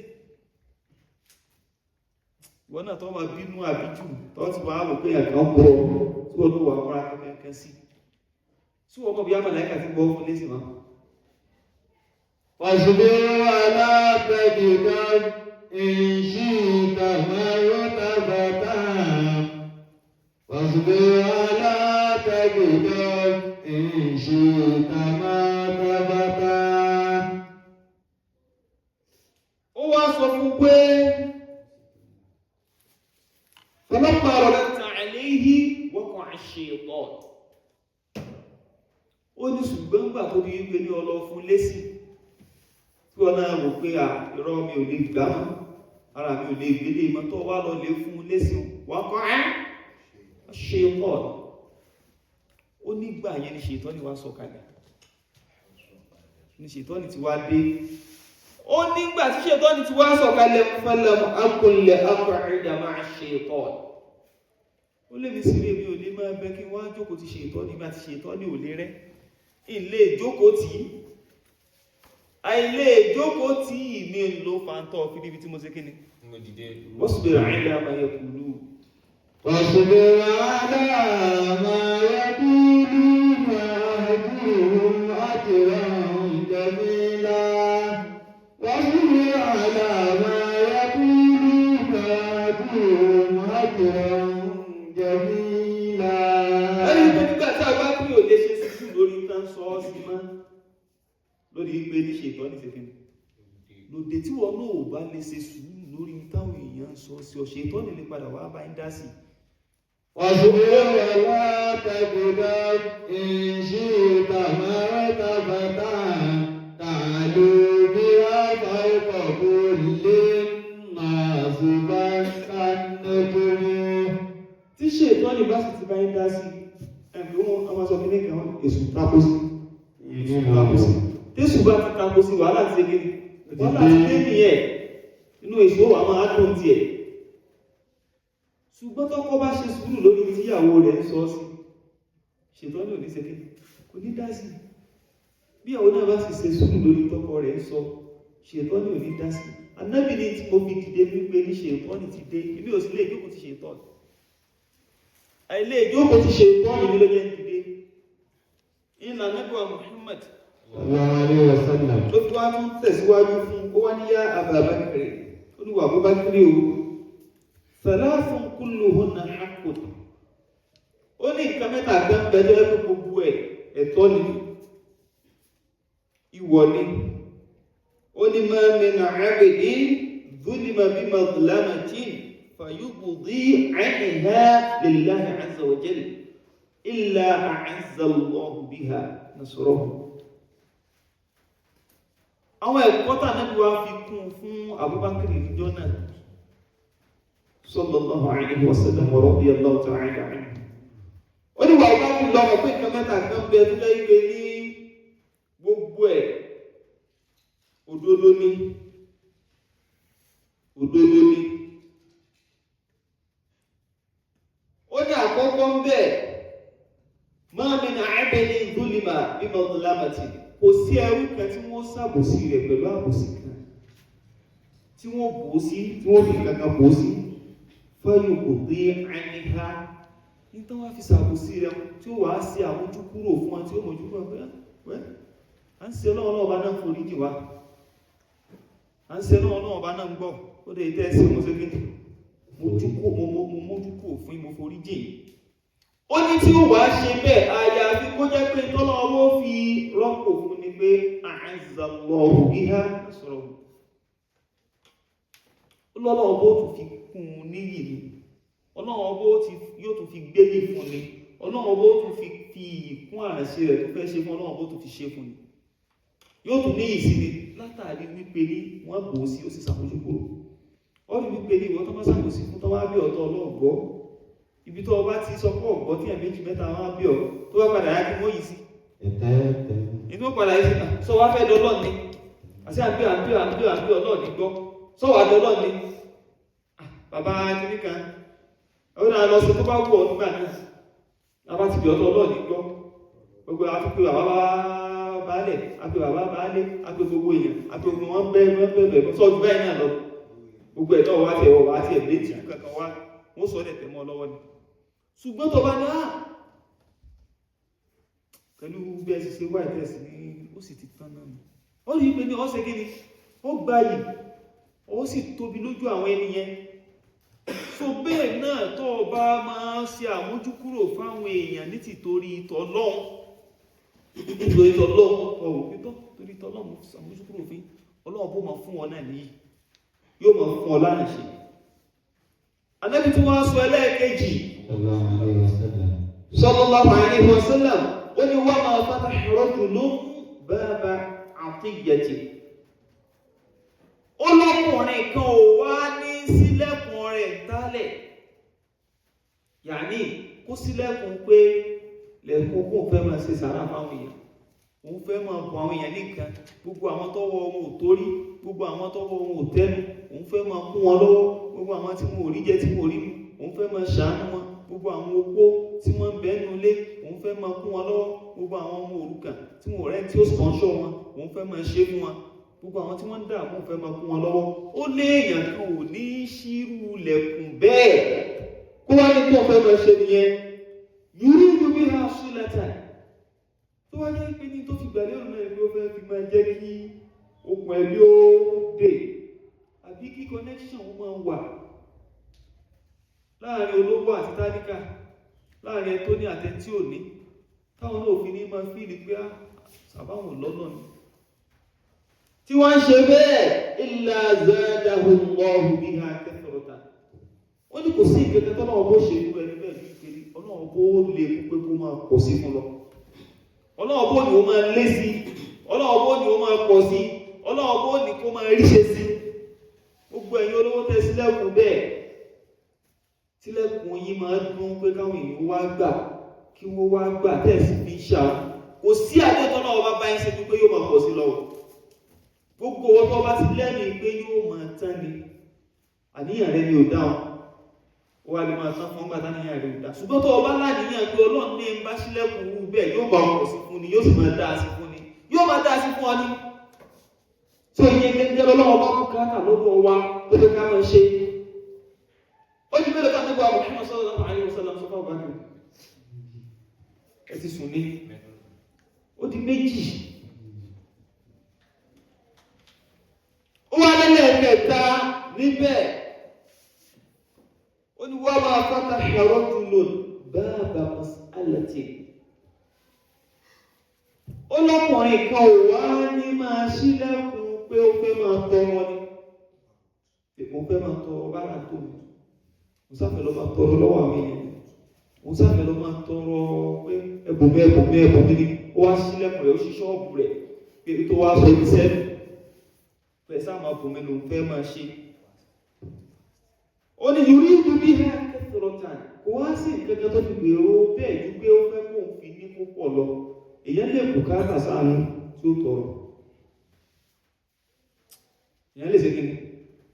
Ìwọ náà tó máa bínú àbíjù tó ti máa wò pé àkàn bọ̀ tí wọ́n ló wà múra kankan sí tí wọ́n mọ̀ bí màláìkà tí ń bọ́ fún lésì máa. واصبر ولا تجدل إن شئت ما يتبتا. واصبر ولا تجدل إن شئت ما تبتا. Ó wá sọ fún pé falamma radadta alayhi waqa'a ash-shaytan. Ó ní ṣùgbọ́n gbà tó di wípé ní ọlọ́ fún lésì, tí wọ́n náà wò pé à irọ́ mi ò lè gbà mọ́, ara mi ò lè gbélé mọ́, tó wá lọ lè fún lésì, waqa'a ash-shaytan. Ó nígbà yẹn ni ṣètọ́ni wá sọ̀kalẹ̀, ni ṣètọ́ni ti wá dé. Ó nígbà tí ṣètọ́ni ti wá sọ̀kalẹ̀, falam akun li aq'ida ma'a ṣètọ́ni. Ó lè mi sí rí, èmi ò lè máa bẹ kí wọ́n á jókòó ti ṣètọ́ni bá ti ṣètọ́ni ò lè rẹ́ ilé ìjókòó tí àìlé ìjókòó tí mi ń lo fàntọ́ fi níbi tí mo ṣe kí ni. Mo dìde. Wasbir ala ma yaqulun. واصبر على ما يقولون واهجرهم هجرا جميلا. واصبر على ما يقولون واهجرهم هجرا جميلا. Ẹni tó nígbà sọ ọ́ sí mọ́ lórí pé ní ṣe ìtọ́ ní ṣe kíni lòdì tí wọn náà ò bá lè ṣe sùúrù lórí táwọn èèyàn ń sọ sí ọ ṣe ìtọ́ nílé padà wá bá ń dá sí واصبر ولا تغضب إن شئت مرتبة تعلو بها فوق كل الناس كالنجم. Tí ṣe ìtọ́ ní bá sì ti bá ń dá sí, ẹ̀mí wọn a máa sọ kí ní kan èṣù tako sí, èṣù tako sí. Tẹ́sù bá ti tako sí, wàhálà ti ṣe kíni, wàhálà ti dé nìyẹn, inú èṣù ó wà máa dùn tiẹ̀. Ṣùgbọ́n tọ́kọ bá ṣe sùúrù lórí tíyàwó rẹ̀ ń sọ sí, ṣètọ́ ní òní ṣe kíni, kò ní dá sí. Bí ìyàwó náà bá sì ṣe sùúrù lórí tọ́kọ rẹ̀ ń sọ, ṣètọ́ ní òní dá sí. Anábì ní tí mo fi dìde wípé ní ṣètọ́ ní ti dé, èmi ò sí lè jókòó ti ṣètọ́. Àìlè ìjókòó ti ṣètọ́ ní ló jẹ́ ń dìde. Ìlànà Ànábì wa Muhammad Sallallahu alayhi wa sallam. ló fi wá tún tẹ̀síwájú fún ó wá ní yá Aba Bakr, ó ní wà Abubakar o, thalathun kulluhunna haqqun. Ó ní nǹkan mẹ́ta kan bẹ tó yẹ kó gbogbo ẹ̀ ẹ̀tọ́ ni, ìwọ ni. Ó ní ma min abdin zulima bi mazlamatin fayubdi anha lillahi azza wa jalla illa a'azza Allahu biha nasrahu. Àwọn ẹ̀kọ́ tà níbi wa fi kún fún Abubakar níjọ́ náà sallallahu alaihi wasallam wa radiyallahu ta'ala anhu. Ó ní wà bá fi lọ́mọ pé nǹkan mẹ́ta kan bẹ tó jẹ́ pé ní gbogbo ẹ̀ òdodo ni, òdodo ni. Ó ní àkọ́kọ́ ń bẹ, ma min abdin zulima bi mazlamati, kò sí ẹrú kan tí wọ́n ṣàbòsí rẹ̀ pẹ̀lú àbòsí kan tí wọ́n bò ó sí, tí wọ́n fi kankan bò ó sí, fáyọ̀ kò dé àníhá nítorí wọ́n fi ṣàbòsí rẹ̀ tí ó wàá ṣe àmójúkúrò fún wọn, tí ó mójú kúrò pé wẹ́ à ń ṣe ọlọ́run náà ọba náà forí jì wá, à ń ṣe ọlọ́run náà ọba náà ń gbọ́, ó dé ìtẹ́ ẹsẹ̀ mo ṣe kíni mo mójú kúrò fún mo forí jì yìí. Ó ní tí ó wàá ṣe bẹ́ẹ̀, àyàfi kó jẹ́ pé tọ́lọ́wọ́ fi rọ́pò fún ni pé a'azzallahu biha nasrahu. Ọlọ́wọ́ bó tún fi kún un níyì ni, ọlọ́wọ́ bó yóò tún fi gbélé fún ni, ọlọ́wọ́ bó tún fi iyì kún àrẹ̀ṣe rẹ̀ tó fẹ́ ṣe fún, ọlọ́wọ́ bó tún fi ṣe fún ni, yóò tún níyì sí ni látàrí wípé ní wọ́n bò ó sí, ó sì ṣàmójúkúrò. Ó rí wípé ní ìwọ́n tó bá ṣàkóso fún tó wá bí ọ̀tọ̀ ọlọ́ọ̀gbọ́, ibi tó ọba ti sọ pé ọ̀gbọ́ tí ẹ̀ méjì mẹ́ta wá bí ọ tó bá padà yá kí wọ́n yìí sí inú padà yìí sí náà sọ wá fẹ́ dọ́lọ́ ni, àti àbí àbí àbí àbí ọlọ́ọ̀ni gbọ́, sọ wá dọ́lọ́ ni. Bàbá kìíní kan ó náà lọ sí tó bá wù ọ nígbà náà, bàbá ti bí ọ̀tọ̀ ọlọ́ọ̀ni gbọ́, gbogbo àti pé bàbá baálẹ̀, àti bàbá baálé, àti gbogbo èèyàn, àti gbogbo wọn bẹ́ẹ̀ bẹ́ẹ̀ bẹ́ẹ̀ sọ ju báyìí náà lọ, gbogbo ẹ̀ náà wá tiẹ̀ wá tiẹ̀ létí kankan wá, wọ́n sọ ọ́ dẹ̀ mọ́ lọ́wọ́ ni. Ṣùgbọ́n tó bá ní á pẹ̀lú bí ẹ sì ṣe wá ìtẹ́sì ní ó sì ti tán náà ni, ó rí pé ní ọ́sẹ̀ kí ni ó gbayì, ó sì tóbi lójú àwọn ẹni yẹn. So bẹ́ẹ̀ náà tó o bá máa ṣe àmójúkúrò fáwọn èèyàn ní tìtorí tọlọ́hun, nítorí tọlọ́hun, ọ̀wọ̀ pítọ́ torí tọlọ́hun àmójúkúrò fún Ọlọ́run bó máa fún ọ náà níyì, yóò máa fún ọ lánàá. Ànábì tí wọ́n á sọ ẹlẹ́ẹ̀kejì sallallahu alayhi wa sallam, ó ní wa ma fataha rajulun baba atiyyati. Ó lọ́kùnrin kan ò wá ní sílẹ̀kùn rẹ̀ tálẹ̀, yàní kó sílẹ̀kùn pé lẹ́kùn kó fẹ́ máa ṣe sàrà fáwọn èèyàn, òun fẹ́ máa bọ̀ àwọn èèyàn nìkan, gbogbo àwọn tọ́wọ́ wọn ò torí, gbogbo àwọn tọ́wọ́ wọn ò tẹ́nu, òun fẹ́ máa kún wọn lọ́wọ́, gbogbo àwọn tí wọn ò rí jẹ tí wọn ò rí mu, òun fẹ́ máa ṣàánú wọn, gbogbo àwọn opó tí wọ́n ń bẹ nínú ilé, òun fẹ́ máa kún wọn lọ́wọ́, gbogbo àwọn ọmọ òrukàn tí wọn ò rẹ́ tí ó sponsor wọn, òun fẹ́ máa ṣe fún wọn, gbogbo àwọn tí wọ́n ń dààmú, òun fẹ́ máa kún wọn lọ́wọ́. Ó lé èèyàn kan ò ní ṣírú lẹ̀kùn bẹ́ẹ̀ kó wá ní kó fẹ́ máa ṣe nìyẹn. Yuridu biha silatan, tó wá jẹ́ pé ní tó fi gbà lérò náà ni ó fẹ́ fi máa jẹ́ kí okùn ẹbí ó dè, àbí kí connection ó máa wà láàrin olówó àti tálíkà, láàrin ẹni tó ní àti ẹni tí ò ní, táwọn náà fi ní máa fíìlì pé Sàbáwọn lọ́nà ni tí wọ́n ń ṣe bẹ́ẹ̀, illa zadahu Allahu biha kathratan. Ó ní kò sí ìkẹtẹ tọ́lọ́wọ́ bó ṣe kú ẹni bẹ́ẹ̀ ní ìpele Ọlọ́run bó lè kú pé kó máa pọ̀ sí fún lọ. Ọlọ́run bó ni ó máa lé sí, Ọlọ́run bó ni ó máa pọ̀ sí, Ọlọ́run bó ni kó máa ríṣe sí. Gbogbo ẹ̀yin olówó tẹ́ sílẹ̀kùn bẹ́ẹ̀, sílẹ̀kùn yín máa dún pé káwọn èèyàn wá gbà, kí wọ́n wá gbà tẹ̀sí fi ń ṣàwọn. Kò sí àdéhùn tọ́lọ́wọ́ bá bá yín ṣe pé yóò máa pọ̀ sí lọ́wọ́. Gbogbo owó tó bá ti lẹ́mìí pé yóò máa tán ni, àníyàn rẹ ni ò dáhùn. Ó wá lè máa tán fún ọgbà táníyàn rẹ ò dá. Ṣùgbọ́n tó o bá láníyàn pé Ọlọ́run ní ń bá sílẹ̀kùn wú bẹ́ẹ̀, yóò máa pọ̀ sí fún ni, yóò sì máa dáa sí fún ni, yóò máa dáa sí fún ọ ni. Tó ìyẹn gẹ́gẹ́ lọ́wọ́ bá kú káàtà lọ́dọ̀ wa tó fẹ́ ká máa ṣe. Ó di mélòó ká nígbà Muhammad sallallahu alaihi wasallam sọ fún Abubakar. Ẹ ti sùn ní. Ó di méjì. Ó wá lẹ́lẹ́kẹta níbẹ̀. Ó ní wọ́n máa fataha rajulun baba mas'alati. Ó lọ́kùnrin kan ò wá ní máa ṣílẹ̀kùn pé ó fẹ́ máa tọrọ ni. Mo fẹ́ máa tọrọ bára tó mi. Mo sáfẹ́ lọ máa tọrọ lọ́wọ́ àwọn èèyàn. Mo sáfẹ́ lọ máa tọrọ pé ẹbùn mi ẹbùn mi ẹbùn mi ni. Ó wá ṣílẹ̀kùn rẹ̀, ó ṣí ṣọ́ọ̀bù rẹ̀ pé tó wá sọ ibi sẹ́nu. Fẹ́ sáà máa bùn mi lòun fẹ́ máa ṣe. Ó ní yuridu biha kathratan. Kò wá sí nǹkan kan tó fi gbèrò bẹ́ẹ̀ ju pé ó fẹ́ kó fi ní púpọ̀ lọ. Èèyàn lè bùkátà sáànù tí ó tọrọ. Èèyàn lè ṣe kí ni?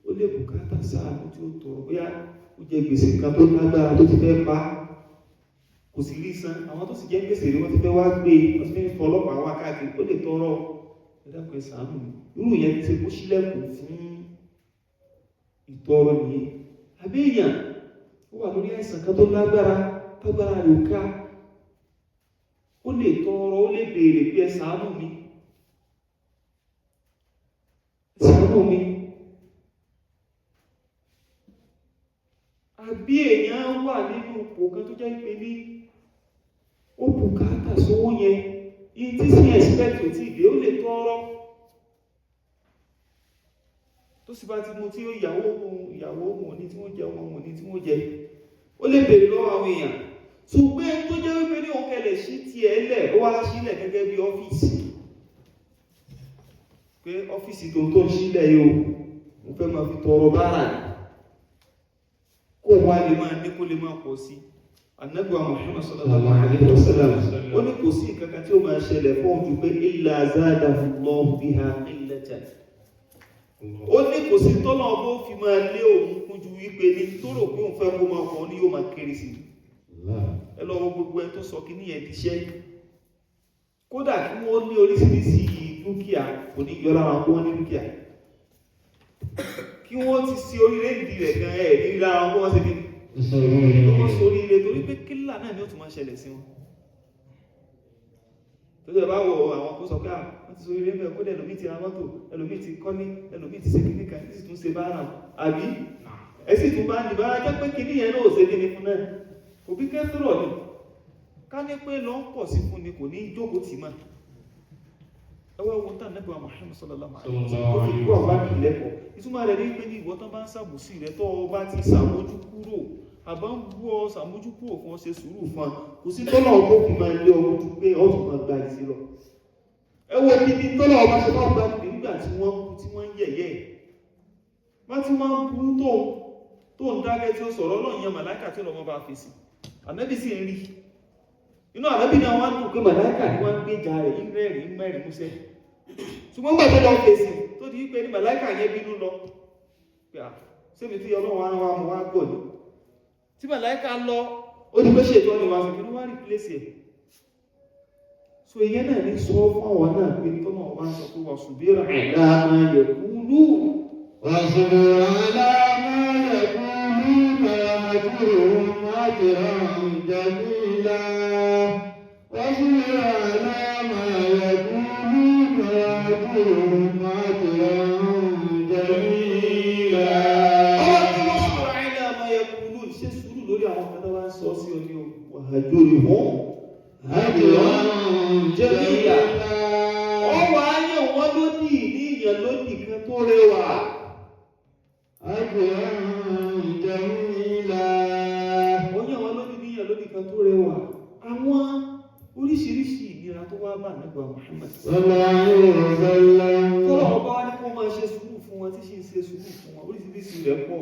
Ó lè bùkátà sáànù tí ó tọrọ. Bóyá ó jẹ gbèsè kan tó lágbára tó ti fẹ́ pa. Kò sì rí san. Àwọn tó sì jẹ́ gbèsè rí wọ́n ti fẹ́ wá gbé, wọ́n ti fẹ́ fọlọ́pàá wá káàkiri. Ó lè tọrọ. Ẹ dákun ẹ ṣàánú mi. Irú ìyẹn ti kó sílẹ̀kùn fún ìtọrọ nìyẹn. Àbí èèyàn ó wà lórí àìsàn kan tó lágbára, tágbára rẹ̀ ò ká. Ó lè tọrọ, ó lè béèrè pé ẹ ṣàánú mi. Ẹ ṣàánú mi. Àbí èèyàn wà nínú ipò kan tó jẹ́ pé ní ó bùkátà sówó yẹn, ìyí tí sí expect ò tí ì dé, ó lè tọrọ. Tó sì bá ti mú tí ó ìyàwó òun ní tí wọ́n jẹ, ọmọ òun ní tí wọ́n jẹ, ó lè béèrè lọ́wọ́ àwọn èèyàn. Ṣùgbọ́n tó jẹ́ wípé ní òun kẹlẹ̀ sí ti ẹ̀ lẹ̀, ó wá sílẹ̀ gẹ́gẹ́ bí ọ́fíìsì. Pé ọ́fíìsì tó tó ń sílẹ̀ yìí o, mo fẹ́ máa fi tọrọ bára ni. Kó wá lè máa ní kó lè máa pọ̀ sí. Ànábì wa Muhammad sallallahu alaihi wasallam ó ní kò sí nǹkan tí ó máa ṣẹlẹ̀ fún òun ju pé illa zadahu Allahu biha qillatan. Ó ní kò sí tọ́lọ̀ ọbọ̀ fi máa lé òun kún ju wípé ní tó rò pé òun fẹ́ kó máa kọ́ ní yóò máa kéré sí. Ẹ lọ wo gbogbo ẹ tó sọ kí ní ẹ ti ṣẹ́. Kódà kí wọ́n ní oríṣiríṣi dúkìá, kò ní yọ lára kó wọ́n ní dúkìá. Kí wọ́n ti ṣe orílẹ̀-èdè rẹ̀ gan ẹ̀ ní lára kó wọ́n ṣe kí ni. Wọ́n sọ oríire torí pé kílà náà ni ó tún máa ṣẹlẹ̀ sí wọn. Tó jẹ́ bá wọ àwọn kó sọ pé wọ́n ti sọ oríire mẹ́ kó dẹ̀ ẹlòmí ti ra mọ́tò, ẹlòmí ti kọ́lé, ẹlòmí ti ṣe kíní kan, sì tún ṣe bára àbí ẹ sì tún bá ní bára jẹ́ pé kíní yẹn náà ò ṣe kíní fún náà. Kò bí kẹ́sìrọ̀ ni. Ká ní pé lọ ń pọ̀ sí fún ni kò ní jókòó tì máa. Ẹ wá wo tán nípa Muhammad sallallahu alaihi wasallam tó fi kú àbá mi lẹ́kọ̀ọ́. Ìtumọ̀ rẹ̀ ní pé ní ìwọ tán bá ń ṣàbòsí rẹ̀ tó o bá ti ṣàmójú kúrò, àbá ń bú ọ ṣàmójú kúrò fún ọ ṣe sùúrù fún ọ. Kò sí tọ́lọ̀ ọgbọ́n fi máa lé ọmọ ju pé ọ tún máa gba ìsí lọ. Ẹ wo ibi tọ́lọ̀ ọba ṣe bá gba ìdí nígbà tí wọ́n kú tí wọ́n ń yẹ̀yẹ́. Wọ́n ti máa ń bú tó ń dákẹ́ tí ó sọ̀rọ̀ Ọlọ́run yan màláìkà tí ọlọ́mọ bá fèsì. Ànábì sì ń rí. Inú ànábì náà wọ́n á dùn pé màláìkà ni wọ́n ń gbéjà rẹ̀ ń rẹ́rìn-ín mẹ́rin músẹ́. Ṣùgbọ́n gbà tó lọ fèsì tó di wípé ní màláìkà yẹn bínú lọ. Pé à, ṣé mi tí Ọlọ́run á wá mo wá gọ̀ ni. Tí màláìkà lọ, ó di pé ṣètò ọ̀nà ìwà sókè ló wá replace ẹ̀. So ìyẹn náà ní sọ fún àwọn náà pé tọ́nà wá ń sọ pé wà ṣùgbọ́n àlá máa yẹ kúlú. واصبر على ما يقولون واهجرهم هجرا جميلا. واصبر على ما يقولون واهجرهم هجرا جميلا. Ọlọ́run ní wọ́n sọ̀rọ̀ àìlẹ́ àmọ́ yẹ kúlú ṣe sùúrù lórí àwọn kan tó bá ń sọ sí ọ ní wahjurhum هجرا جميلا. جميلا. أجرا جميلا. Ó yàn wọ́n lódì níyàn lódì kan tó rẹwà. Àwọn oríṣiríṣi ìnira tó wá bá nígbà Muhammad. صلى الله عليه وسلم. Tọ́lọ̀ ọba wá ní kó máa ṣe sùúrù fún wọn tí sì ń ṣe sùúrù fún wọn, oríṣiríṣi rẹ̀ pọ̀.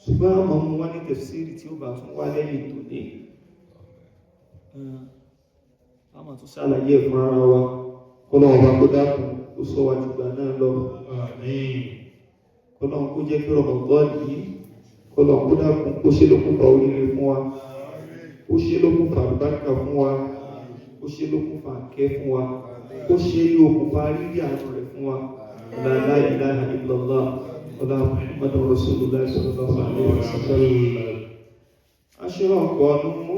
Ṣùgbọ́n àmọ́ mú wá ní tẹ̀fsíìrì tí ó bá tún wá lẹ́yìn tòní. A máa tún ṣàlàyé ẹ̀ fún ara wa. Kọ́lọ̀ ọba kó dákun ó sọ wa jùgbà náà lọ. آمين. Kọ́lọ̀ kó jẹ́ kí Ramadan yìí, kọ́lọ̀ kó dákun kó ṣe lókùnfà oríire fún wa, ó ṣe lókùnfà àlùbáríkà fún wa, ó ṣe lókùnfà àkẹ́ fún wa, ó ṣe ní okùnfà rírí àánú rẹ̀ fún wa. La la ilaha illallah, ọlá Muhammadur Rasulullah sallallahu alaihi wasallam. Aṣọ́rọ̀ kọ́ nù.